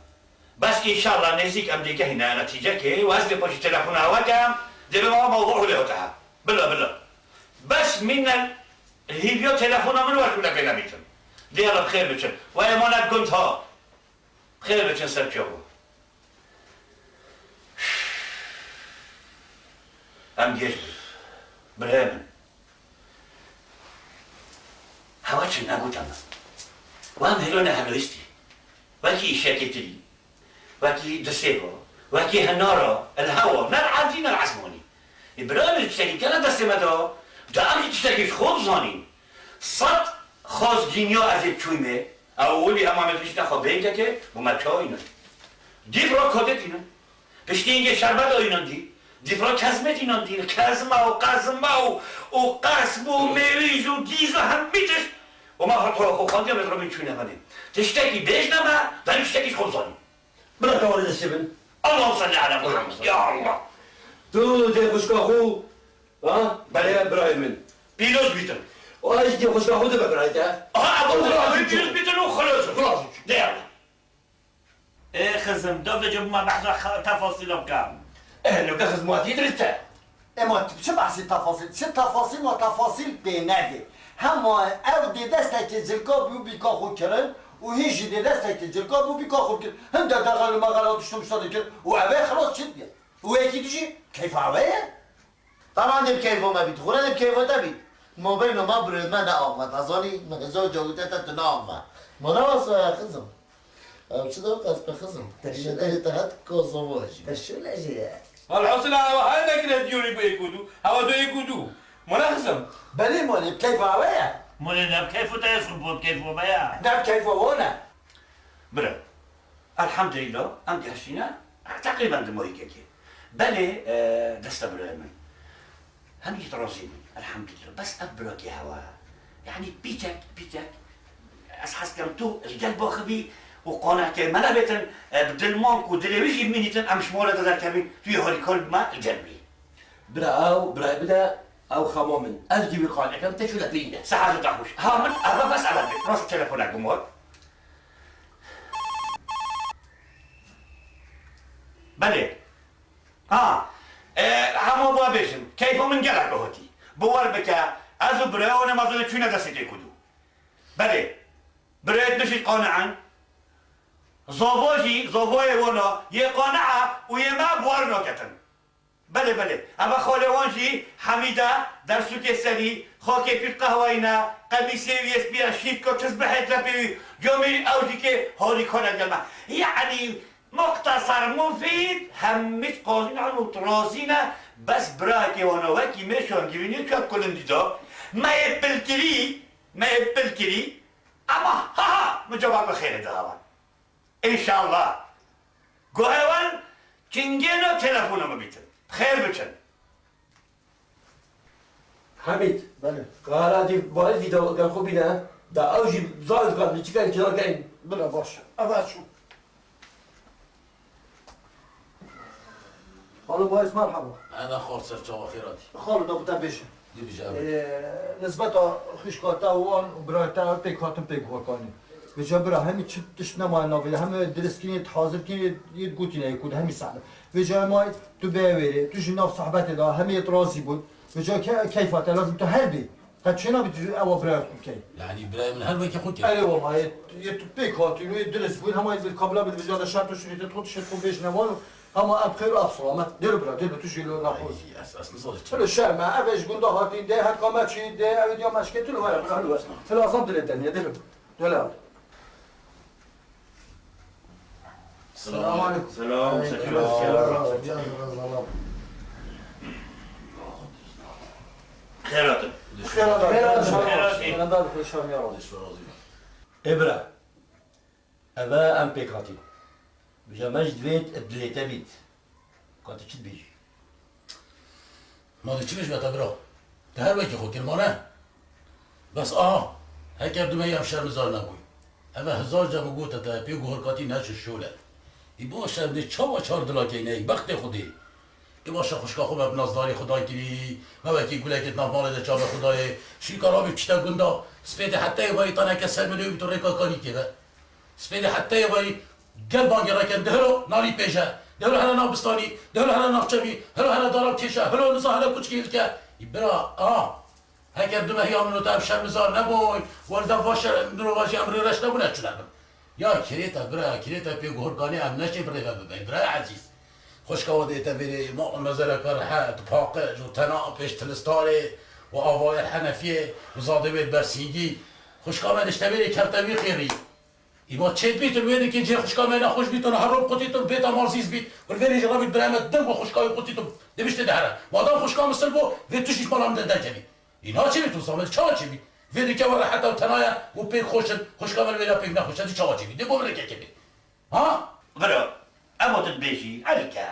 Bes înşallah nêzîk em dê gehîne netîcekê û ez dê paşî telefona we kem, dê bima mewdû lê hate he. Bila, bila. Bes mîne hîviya telefona min we şûle pê nebîtin. Dê em bi xêr biçin. We emanet gund ha. Xêr biçin ser çawa. Em geş bin. Birê min. Hewa çi negote min. Wan hêlo ne hemriştî. Wekî îşekê tirî. Wekî disêva. Wekî hinara. El hewa. Ne li erdî ne li esmanî. Ê bira min tiştekî kene destê me de. Da em jî tiştekî ji xwe bizanîn. Sed xwezgîniya ez ê biçûyimê. Ew welî hema me tişta xwe bênkekê, bo me çawa înan. Dîv ra kodetîne. Piştî hingê şerbet oynan dî. Dîvra kezmê tînan dî. Kezma û qezma û, û qesm û mêrîj û dîz û hemî tişt. Û ma hat xwe xandiya me rabîn çûne venê. Tiştekî bêjne me, venî tiştekî ji xwe bizanî. Bila te warê destê bin. Allahümme salli ala Muhammed. Ya Allah. Tu dê xwişka xwe, ha? Belê. Birayê min. Pîroz bîtin. Û ez jî dê xwişka xwe dibe birayê te. Aha, ev Xwe pîroz bîtin û xilas. Xilas. Dê Allah. Ê xizim, do vêca bima behsa xa-, tefasîla bike. Ê, nuke xizmatî dirist e. Ema tu çi behsî tefasîl? Çi tefasîl ma tefasîl pê nebe. Hema ew dê destekê cilka bû bîka xwe kirin û hîn jî dê destekê cilka bû bîka xwe kirin. Hinde derxel û mexela tişt û mişta dikir û ev ê xilas çi dibe? Û yekî dijî keyfa ew ê ye? Tamam, ne bi keyfa me bît, xwura ne bi keyfa te bît. Ma beyna me birêz me ne ava, te zanî, min hezar cawî te te tu ne ava. Ma ne wasa ya xizim. Ew çi de qas be xizim. Teşekkür. Şekerê te het kozovo jî. Teşekkür jî. Alhasil, ewa her nekine diyonî bi êk û du. Ewa du êk û du. Ma ne xizim. Belê, ma ne bi keyfa ew ye. Ma ne bi keyfa te ye, xwe bi keyfa me ye. Ne bi keyfa wan e. Bira. Elhamdülillah, em gehiştîne teqrîben di mayîkekê. Belê, e, deste birayê min. Hemî razî bûn, elhamdülillah. Bes ev birakê hewa. Yanî pîçek, pîçek, ez hez dikim tu li gel baxivî û qanehkê me nebêtin, e, bi dilmank û dilê wî jî bimînîtin, em ji mala de derkevin, tu yê harîkar bi me li gel bî. Bira ew, birayê bide, ew xema min. Ez jî wî qanî kim, te şûle pêyî ne. Sihet û te xweş. Ha min, eve bes eve bê. Rast telefonek bimar. Belê. Ha, e, hema ba bêjim, keyfa min gelek bi hatî. Bi wer bike, ez û biraya wan ê mezin çûne destê têkûdû. Belê, birayêt min jî qane in. Zava jî, zavayê wana yê qane e û yê me bi wer naketin. Belê, belê. Eva xalê wan jî Hemîd e, dersûkê serî, xakê pîr qehwayî ne, qemîsê wî yê spî ye, şîtka çizbihê lepê wî, camêrî ew jî kê harîkar e gel me. Yanî, muxtesar, mufîd, hemî qazî ne û razî ne, bes birakê wana wekî mêşan girînî çek kulindî da. Me yê pilkirî, me yê pilkirî, ema ha ha, min cevab bi xêrê da hewan. Înşallah. Guhê wan çingêna telefona min bîtin. Xêr biçin. Hemîd. Belê. Qara dî vayî vîdeo gel xwe bîne. Da ew jî zan zan çi ken kira keyn. Bila baş. Eve çû. Xalo Bayis, merhaba. Ana xal ser çava xêr hatî. Xalo da bû te bêje. Dibîje, evet. Ee, nisbeta xwişka te û wan û birayê te pêk hatin pêk horkanî. Vêca bira hemî çi tişt nemaye navê, hemî diristkirin, hazirkirin, yê gotîne yê ku de hemî sehne. Vêca ma tu bê wêrê, tu jî nav sohbetê de hemî yê razî bûn. Vêca ke-, keyfa te lazim tu her bî. Qet çêna bî tu ewa birayê xwe bikey. Yanî birayê min her wekî xwe kir. Erê wala, yê, yê tu pêk hatîn û yê dirist bûn, hema yê bir kabla bir vêca de şert û şurîtê xwe, tiştê xwe bêjine wan û Hema em xêr û ev selamet. Dêro bira, dêro tu jî lo naxoz. Ay, ez, ez nizanî çi. Hilo şerm e, ev ê ji gunda hatîn dê, her kame çî dê, ew ê diya meşkê tu lo were bira. Hilo ez na. Hilo ez nam dilê te niye, dêro. Döle al. Selam aleyküm. Selam, selam. Xêr hatin. Xêr hatin. Xêr hatin. Xêr hatin. Xêr hatin. Xêr hatin. Ê bira. Eve em pêk hatîn. Vêca me jî divêt ê dilê te bît. Ka tu çi dibêjî? Ma tu çi bêjme te bira? Tu her wekî xwe kir, ma ne? Bes aha, heker du mehî em şermizar nebûyn. Eve hezar ca min gote te, pê guhorkatî neçin şole. Î bo şerm dê çawa çar dila keyneyî, bextê xwe dê. Ê baş e xwişka xwe me bi nazdarî xwe dan kirî, me wekî gulekê di nav malê de çavê xwe dayê. Şîka rabî pişte gunda, spêdê heta êvarî taneke ser min û tu rêka kanî kêve. Spêdê heta êvarî gel bangê reken, di hilo nalî pêje, di hilo here nav bistanî, di hilo here nav çemî, hilo here dara kêşe, hilo niza here kuçkî hilke. Ê bira, a. Heker du mehî min û te em şermizar nebûn, werde va şer-, mirovajî em rêreş nebûne çi nebin. Ya kirê te bira, kirê te pê guhurkanê em neşê bi rê ve bibin, birayê ezîz. Xwişka we dê te vêrê ma mezereka rihet, paqij û tena pêş tilistarê û avayê henefiyê û zadê wê bersîngî. Xwişka me dişte vêrê kevte wî xêrî. Îma çêt bîtin, wê dikê cê xwişka me nexweş bîtin, her roj qutîtin, bêta mazîz bît, û vê rê jî rabît birayê me deng û xwişka wî qutîtin, dibiştê de here. Madem xwişka min sil bû, vê tişt ji mala min de derkevî. Î naçêbî tu zamin, çawa çêbî? Vê dike we reheta û tenaya û pêk xweş in, xwişka min wêla pêk nexweş e, dî çawa çêbî? Dê bo min rê kekê bê. Ha? Bira, ev tu dibêjî, erike,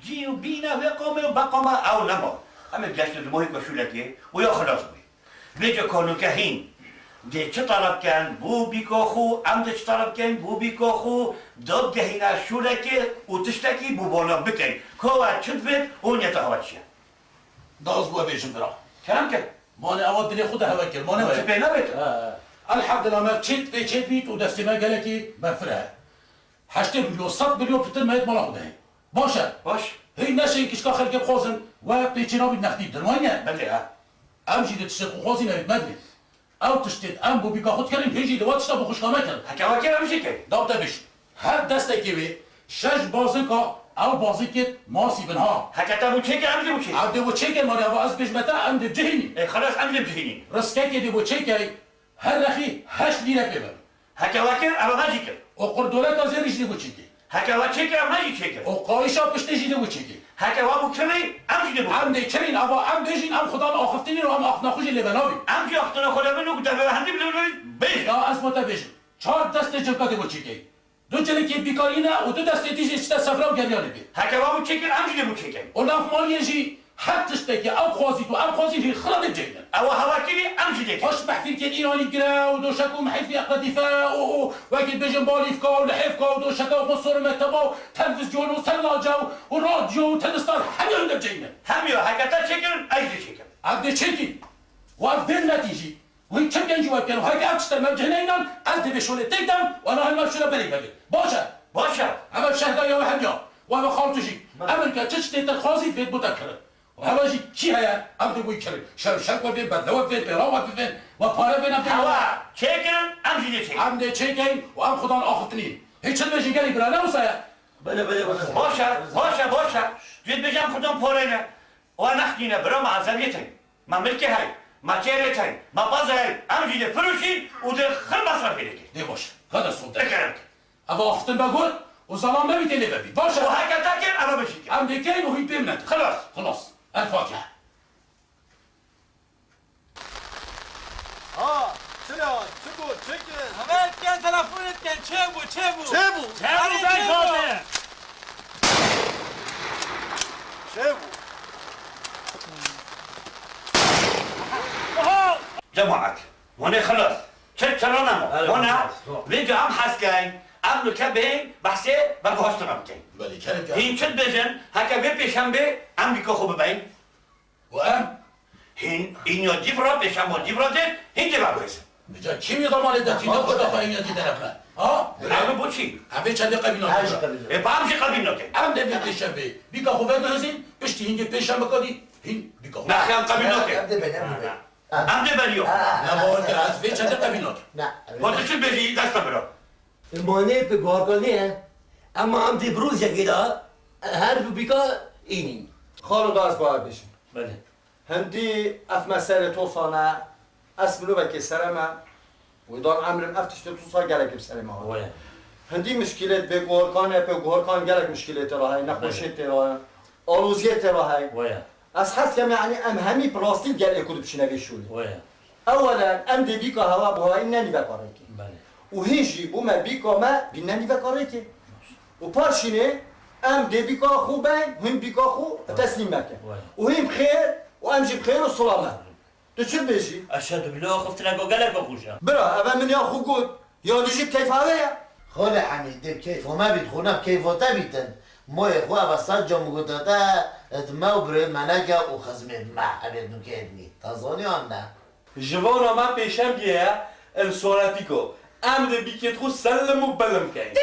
cî û bîna vê qomê û beqoma ew nema. Em ê geştin ji mohî ku şûlekê û ya xilas bûyî. Vêca ka nûke hîn dê çi taleb ken bo bîka xwe, em dê çi taleb ken bo bîka xwe, dadgehîne şûlekê û tiştekî bo wana bikeyn. Ka we çi divêt û niyeta we çi ye? Da ez bo bêjim bira. Kerem ke. Mane ewa dilê xwe de hewe kir, mane Ti were. Pê nebêt. He, he. Elhamdulillah, me çêt pê çêt bît û destê me gelekî berfireh e. Heştê milyon, sed milyon pitir me yê mala xwe de heye. Baş e. Baş. Hîn neşên kişka xelkê bixwazin, we pêçê nabît nextî bidin, wayne? Belê, ha. Em jî di tiştê xwe xwazî newêt, me divêt. Ew tiştê em bo bîka xwe dikirin, hîn jî di we tişta bo xwişka me kirin. Heke we kir, em jî kir. Daw te bêj. Her destekê wê şeş bazinka, ew bazinkê masî bin ha. Heke te bo çêkir, em jî bo çêkir. Ev dê bo çêkir, mane eva ez bêjme te, em dê bicihînî. Ê, xelas, em jî bicihînî. Riskekê dê bo çêkir, her rexî heşt lîre pê bibin. Heke we kir, ev me jî kir. Û qurdoleka zêrî jî dê bo çêkê. Heke we çêkir, ev me jî çêkir. Û qayîşa piştê jî dê bo çêkê. Heke we bû kirî, em jî dê bo. Em dê kirîn, ava em bêjîn, em xudan axiftinîn û em axiftina xwe jî lê venavîn. Em jî axiftina xwe lê bin û ku te vê hendî bilê bin, bêjin. Ya ez bo te bêjim. Çar destê cilka dê bo çêkê. Du cilikê bîkarî ne û du destê dî jî çite sefra û geryanê bê. Heke we bû çêkir, em jî dê bo çêkin. Û nav maliyê jî her tiştekî ew xwazît û em xwazîn hîn xira dê bicênin. Ew hewakirî em jî dê. Xweş mehfîlkên îranî gire û doşek û mehfîlkê qedîfe û, û wekî dibêjin balîfka û lihêfka û doşeka û qusûr û meteba û telvîzyon û serlace û, û radyo û telestar hemî hûn dê bicênin. Hemî heke te çêkirin, ez jî dê çêkim. Ev dê çêkî. Û ev vê miletî jî. Wî çi bikin jî we bikin. Heke ev tiştê me cih neynan, ez dê vê şolê têk dem, wana hilma şûra berê vegir. Baş e. Baş e. Ev ev şehda ya we hemiya. Û ev xal tu jî. Em ke çi tiştê te dixwazî, vê bo te kirin. Û heva jî kî heye, em dê bo wî kirin. Şer û şek we bên, bedle we bên, pêra we bivên, we pare bên em dê. Hewa, çêkin, em jî dê çêkin. Em dê çêkin û em xudan axiftinîn. Hê çi dibêjî gelî bira, ne wisa ye? Belê, belê, belê. Baş e, baş e, baş e. Tu dê dibêjî em xudan pare ne. Û nextîne bira me ezeviyê tey. Me milkê hey, me çêrê tey, me bazê hey, em jî dê firûşîn û dê xir mesrefê dê kir. Dê baş, qede sol de. Dikir em kir. Ev axiftin be got û zelam nebî tê lê vebî. Baş e. Û heke te kir, ev e min jî kir. Em dê keyn û hîn pê min nedin. Xilas. Xilas. El Fatiha. Ha, çira, çi bû, çi kir? Heve dikin, telefon dikin, çê bû, çê bû? Çê bû? Çê bû, Erê, ben çê bû? Kate. Çê bû? Oho! Cemaat, wane xilas. Çi, çira nema? Erê, wane, xilas, tamam. Vêca em hez keyn, em nuke bên, behsê veguhaştina bikin. Belê, kerem ke. Hîn çi dibêjin, heke vê pêşembê, em bîka xwe bibeyn? Û em? Hîn, hîn ya cî bira, pêşemba cî bira dê, hîn cî veguhêzin. Vêca kî wî zemanê de tîne xwe daxwe hîn ya cî derexme? Ha? Em ê bo çî? Em vê çendê qebîl nakin. Em jî qebîl nakin. Ê, ba em jî qebîl nakin. Em dê vê pêşembê bîka xwe veguhêzin, piştî hîn dê pêşembe kadî, hîn bîka xwe. Nexê em qebîl nakin. Em dê ben, em dê ben. Em dê beriyo. Ne, bawer kir, ez vê çendê qebîl nakin. Ne. Xwe tu çi bêjî, dest te bira. Îmanê bi guharkanê ye. Ema em dê bi rojekê de her du bîka înîn. Xalo da ez bawer bêjim. Belê. Hindî ev meselê tosa ne, ez mirovekê sere me, wê dan emrim ev tiştê tosa gelek bi serê me hate. Waya. Hindî mişkîlêt bê guharkan e, bê guharkan gelek mişkîlêt tê re heye, nexweşiyêt tê re heye, aloziyêt tê re heye. Waya. Ez hez dikem, yanî em hemî bi rastî gel ê ku dibişîne vê şûnê. Waya. Ewelen em dê bîka hewa buhayî nenî vekarêkê. Belê. Û hîn jî bo me bîka me bî nenî vekarêkê. Û paşînê em dê bîka xwe ben, hûn bîka xwe teslîm mekin. Waya. Û hîn bi xêr û em jî bi xêr û silamet. Tu çi dibêjî? Eşhedü billah, xiftineka gelek xweş e. Bira, eve min ya xwe got. Ya tu jî bi keyfa we ye? Xalê Hemîd, dê bi keyfa me bît, xwe ne bi keyfa te bîtin. Moyê xwe eve sed cam gote te, di me û birê me neke û xizmê me, evê nûkê dinî. Te zanî an ne? Ji vana me pêşembiye ye, li Soretîko. Em dê bîkêt xwe selim û belim keyn.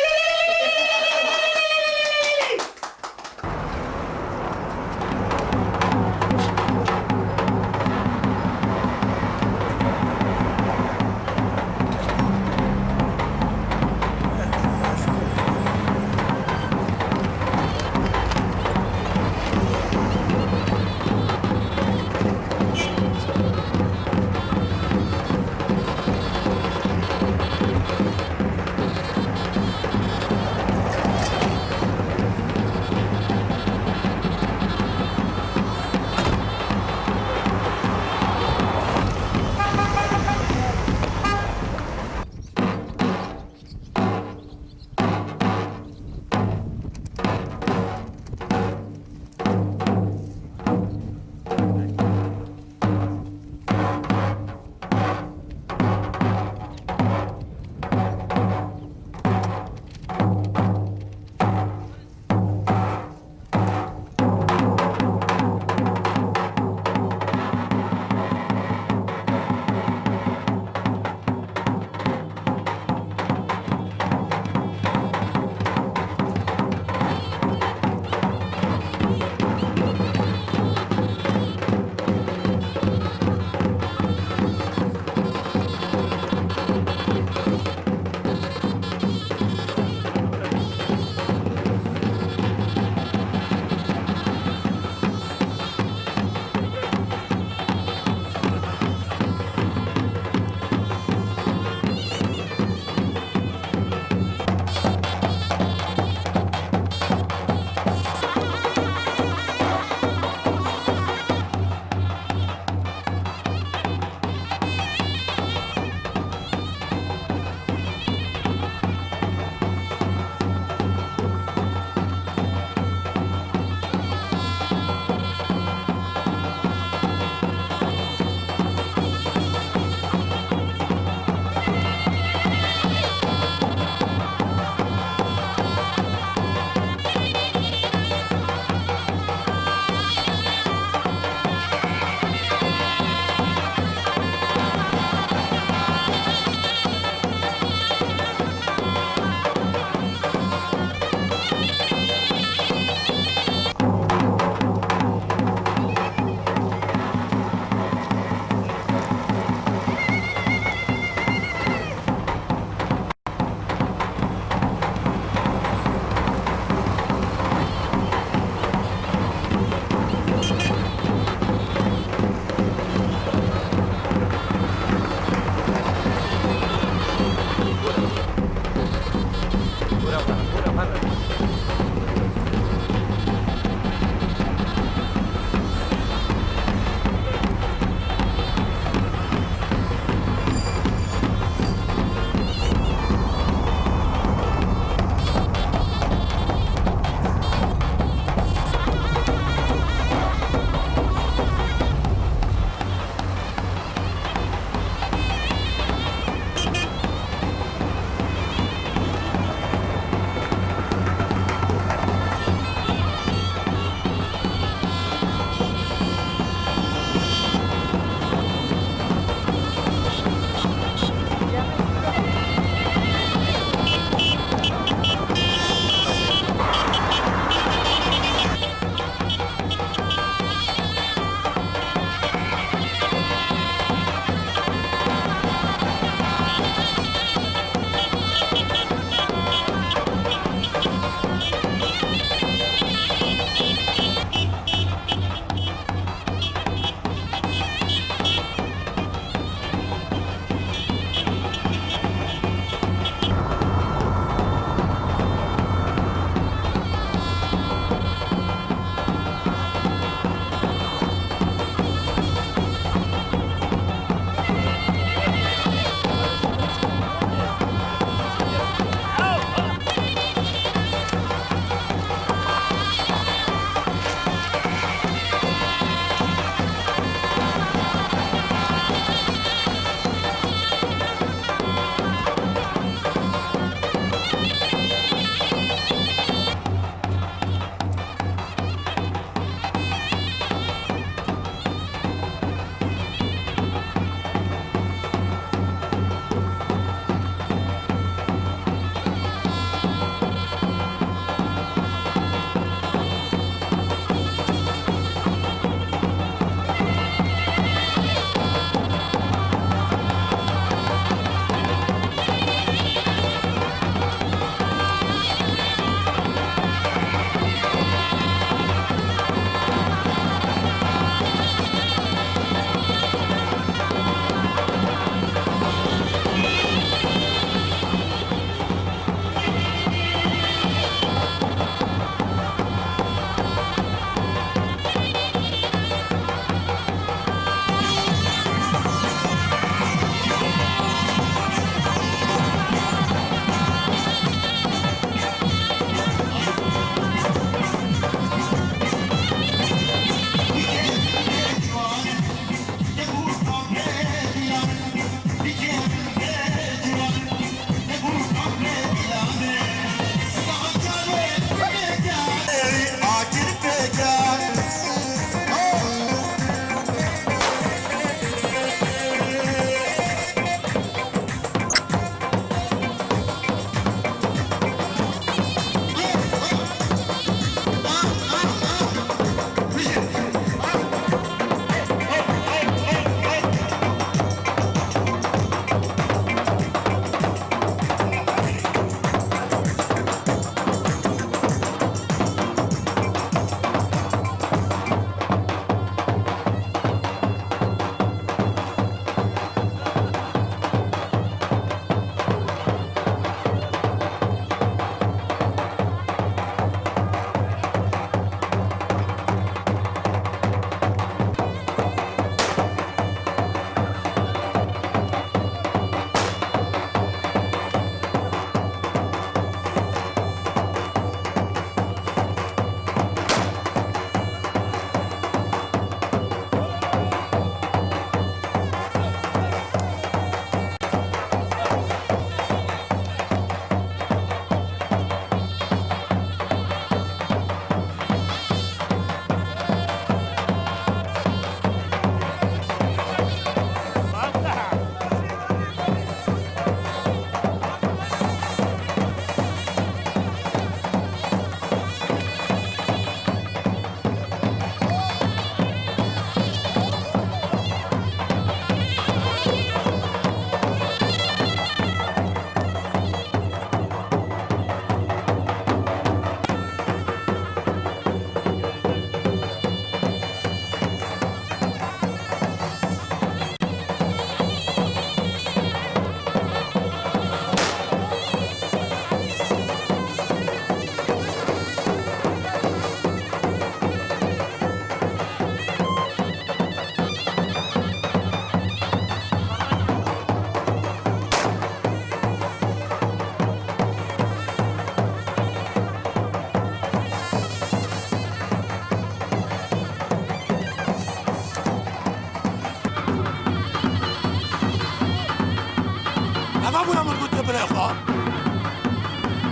Xwe.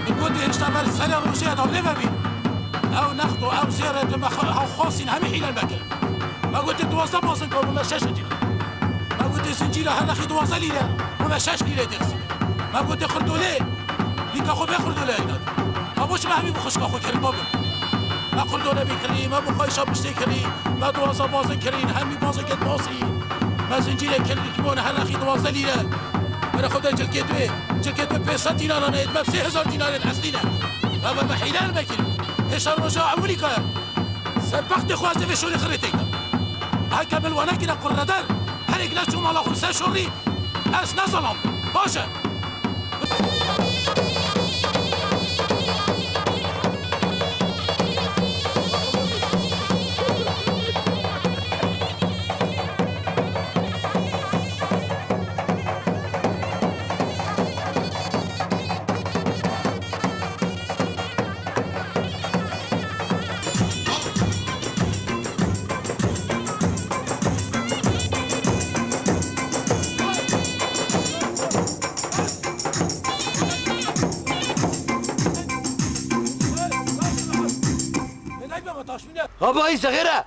Min gotî hişta ber serê rojê ya da lê vebî. Ew next û ew zêrê di me xwe-, hew xwasîn hemî hîlel me kirin. Me gotî duwazdeh bazin kabû me şeş hecî. Me gotî zincîra her nexî duwazdeh lîre, bû me şeş lîre dixistî. Me gotî xirdolê, lîka xwe bê xirdolê heyna. Me bo çi me hemî bi xwişka xwe kirin babim. Me xirdolê bî kirî, me bi xwişa piştê kirî, me duwazdeh bazin kirîn, hemî bazin ket basî. Me zincîrê kirî, kîbon her nexî duwazdeh lîre. Bere xwe de cilkê tu yê. Cilkê tu pênc sed dînaran e, me sê hezar dînarên eslî ne. Baba me hîler me kir. Hêşa roja ewilî ka. Serbextê xwe ez ê vê şorê xirê têk de. Heke min wane kire qurreder. Herêk ne çû mala xwe ser şorî. Ez ne zelam. Baş e. Havayî zexêre!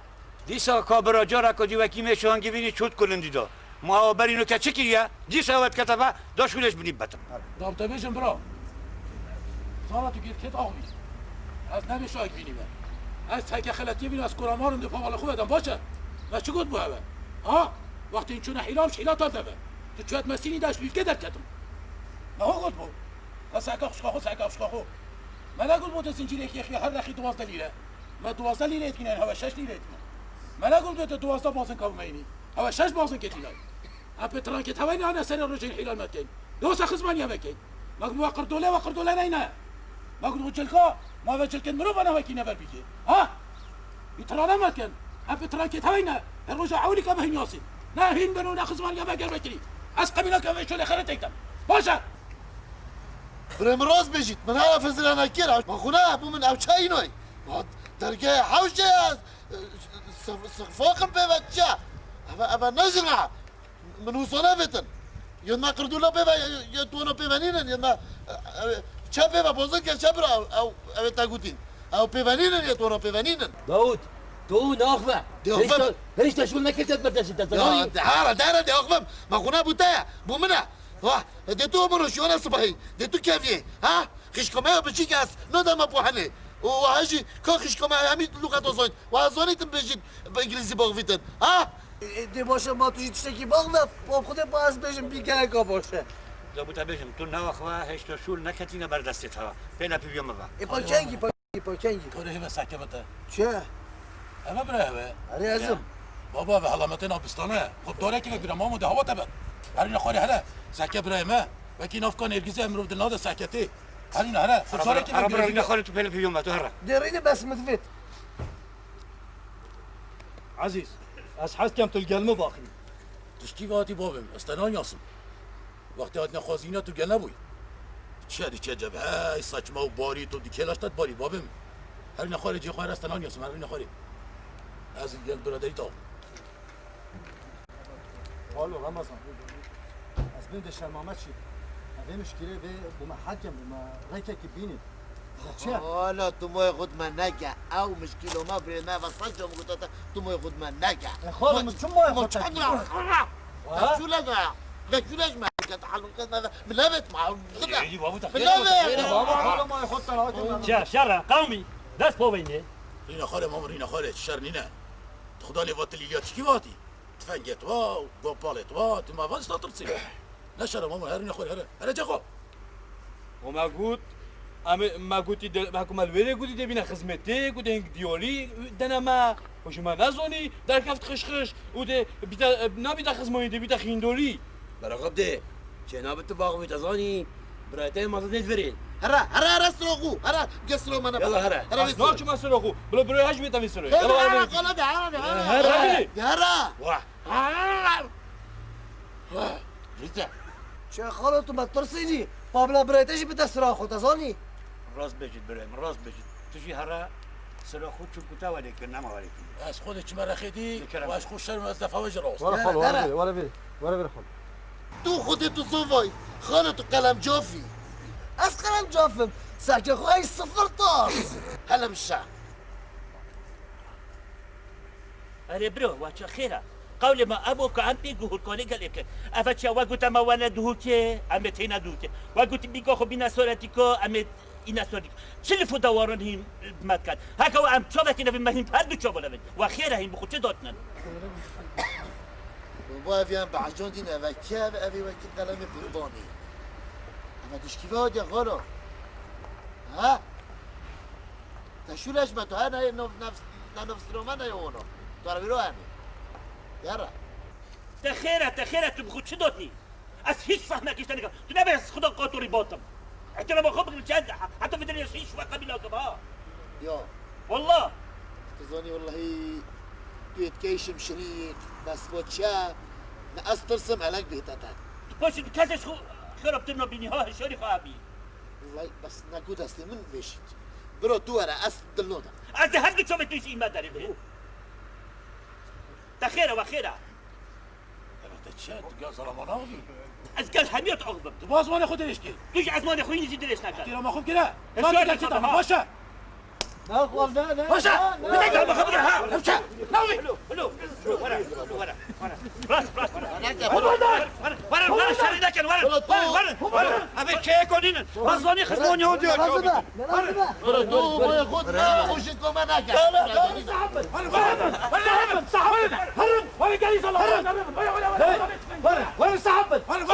Dîsa ka bira careke dî wekî mêşo hangî bînî çût kulindî da. Ma awa berî no ke çi kiriye? Dîsa ew etkete ve, da şûlê ji binî betim. Dam te bêjim bira. Zana tu gêrket axivî. Ez ne mêşo hangî bînî me. Ez heke xeletiyê bîna ez kuramarim de pavala xwe vedem. Baş e. Me çi got bu heve? Ha? Wextên çûne hîla û şîla tan deve. Tu çûyet me sînî de ez lîlke derketim. Me ho got bu. Ez heke xuşka xwe, heke xuşka xwe. Me ne got bu de zincîrê kêxî her rexî duwazdeh lîre. Me duwazdeh lîrê etîne, hewe şeş lîrê etîne. Me ne got te duwazdeh bazin kabû me înî. Hewe şeş bazin ketîne. Em pê tirankê teweyne hane serê rojên hîlal me dikeyn. Dosa xizmaniya me keyn. Me got we qirdole, we qirdole neyne. Me got we cilka, ma ve cilkên mirov ne wekî never bîkê. Ha? Bi tirane me dikin. Em pê tirankê teweyne. Her roja ewilî ka me hîn yasîn. Ne hîn beno ne xizmaniya me ger me kirî. Ez qebîla ke ve şolê xeretê kitem. Baş e. Birê min rast bêjît, min hewa fizira nekir. Ma xwe ne, bû min ew çayî noy. Ma dergehê hewşê ye, sif-, sifaqim pê ve çi ye? Eve, eve ne jina. Min wisa nevetin. Yên me qirdûla pê ve, yên tu wana pê ve nînin, yên me, e, e, çe pê ve, bozin ke çe bira, ew, ew ê te gotîn. Ew pê ve nînin, yên tu wana pê ve nînin. Dawud, tu naxve. Dê axve. Hêşta, hêşta şûl nekirtet berdestî te, zanî? Ya, de, hara, dere, dê axve. Ma xwe ne bû te ye, bû min e. Wah, dê tu min şûna sibahî, dê tu keviyê, ha? Xişka me ya biçîk ez, no dema bû henê. Û waha jî, ka xişka me hemî luqeta zanît. Waha zanîtin bêjît, bi îngilîzî baxvîtin, ha? E, e, dê baş e, ma tu jî tiştekî baxve, ma xwedê pa ez bêjim, bî geleka baş e. Za bû te bêjim, tu newa xwe hêşta şûl neketîne ber destê te. Pê ne pîviya me ve. E, pa kengî, pa kengî, pa kengî. Kore heve seke bite. Çi? Eve bira heve. Erê ez im. Baba ve helametê na bistane. Xwe darekî ve bira mamo de hewa te be. Herîne xwarê here. Seke bira me. Wekî navka nêrgizê mirov de nade seketê. Herîne here. Xwe darekî ve bira. Ara bira xwarê tu pê ne pîviya me, tu here. Derîne bes mi divêt. Ezîz, ez hez kem tu li gel min baxî. Tu ji kî ve hatî babê min? Ez te nanyasim. Wextê hatine xwezîna tu gel nebûyî. Çiye dike cebhe, saçma û barî, tu dikê laştet barî babê min. Herîne xwarê cê xwarê ez te nanyasim, herîne xwarê. Ez li gel biraderî te. Alo, Ramazan. Ez bin de şermame çî. Evê mişkîlê vê bûme hekem, bûme rêkekî bînî. Çi? Hala tu moyê xwe di me neke. Ew mişkîlo me birê me ve sed cem gote te, tu moyê xwe di me neke. E, xalo, min çi moyê xwe te? Çend ra? Vekûle me. Vekûle ji me ke te helû ke me. Min nevet ma. Min nevet. Çi, şer e, qewmî. Dest poveynê. Rîna xalê, mam, rîna xalê, şer nîne. Xuda lê vatilî ya çikî vatî. Tifengê tu wa, gopalê tu wa, tu ma van ji te tirsî. Ne şerm ama, herîne xwe, here, here cexo. O me got, em ê, me gotî de, me ku me li wê rê gotî de bîne xizmetê, ku de hing diyolî dene me, ku ji me nezonî, derkeft xişxış, û de bîte, nabîte xizmanî, de bîte xîndorî. Beraxab de, çênabe tu baxivî te zanî, birayê te masa dê verê. Here, here, here siro xu, here, ge siro me ne. Yala here. Here vê siro. Naçime siro xu. Bila birayê hej bê tevî siro. Yala here, here. Qala de, here, here. Here. Here. Wah. Rîte. Çe xalo tu me tirsînî? Pabla birayê te jî bide sira xwe, te zanî? Rast bêjî birayê min, rast bêjî. Tu jî here sira xwe çû ku te welê kir, nema welê kir. Ez xwe dê çime rexê dî, û ez xwe şerm ez defa we jî rast. Were xalo, were vêrê, were vêrê, were vêrê xalo. Tu xwedê tu zovay, xalo tu qelem cafî. Ez qerencaf im. Serkê xwe ey sifir tas. Hele mişe. Erê bro, waça xêr e. Qewlê me ev o ku em pê guhurkolê gelê bikin. Ev e çiya we got em ê wene duhokê, em ê têne duhokê. We got bîka xwe bîne soretîka, em ê îne soretîka. Çi lif û dewaran hîn me dikin. Heke we em çavekî nevin me hîn her du çava nevin. We xêr e hîn bi xwe çi datnin. Bo ev yan bi ecan dîn eve kî ev, ev ê wekî qelemê pindanî. Eve dişkî ve hatiye xalo. Ha? Te şûleş me, tu her neyê nov-, nefs-, ne nefsîroma neyê ono. Tu ara vîro hemî. Yara. Te xêr e, te xêr e, tu bi xwe çi dotî? Ez hîç fehmekî ji te nekim. Tu nebe ez xuda qatorî batim. Îhtirama xwe bikim çend, heta vê derê ez hîç we qebîl nakim ha. Ya. Wallah. Tu zanî wellahî tu yê dikey şimşirîk, bes bo çi? Ne ez tirsim elek bihête te. Tu paşê tu kesê ji xwe xerabtir nabînî ha, hişyarî xwe hebî. Wellahî bes ne ku destê min vêşît. Biro tu were ez dilno de. Ez ê her du çavê tu jî îme derê bê. Te xêr e, we xêr e. Eve te çi? Tu gel zalaman axivî. Ez gel hemiya tu axivim. Tu bi azmanê xwe dirêj kir. Tu ji ezmanê xwe yî jî dirêj neke. Tîra me xwe kire. Hişyar Lan te çi dikata, tamam, ha. Baş e. Ne xwe ne, ne, Baş e. Ne, ne, Ne ne, ne, ne, ne, ne, ne, Hemşe. Ne wî? Helo, helo, helo, were, were, were. Rast, rast, were. Were, were, were, were, şerî nekin, were, were, were, were. Eve kê konînin. Azmanî xizmanî hon diyor. Lazım da. Bira tu boya xwe ne, o jî koma nake. Herin, herin, herin, herin. Were gelî zala, herin, herin. Were gelî zala, herin, herin. Were, were, were. Were, were sahab bin. Were,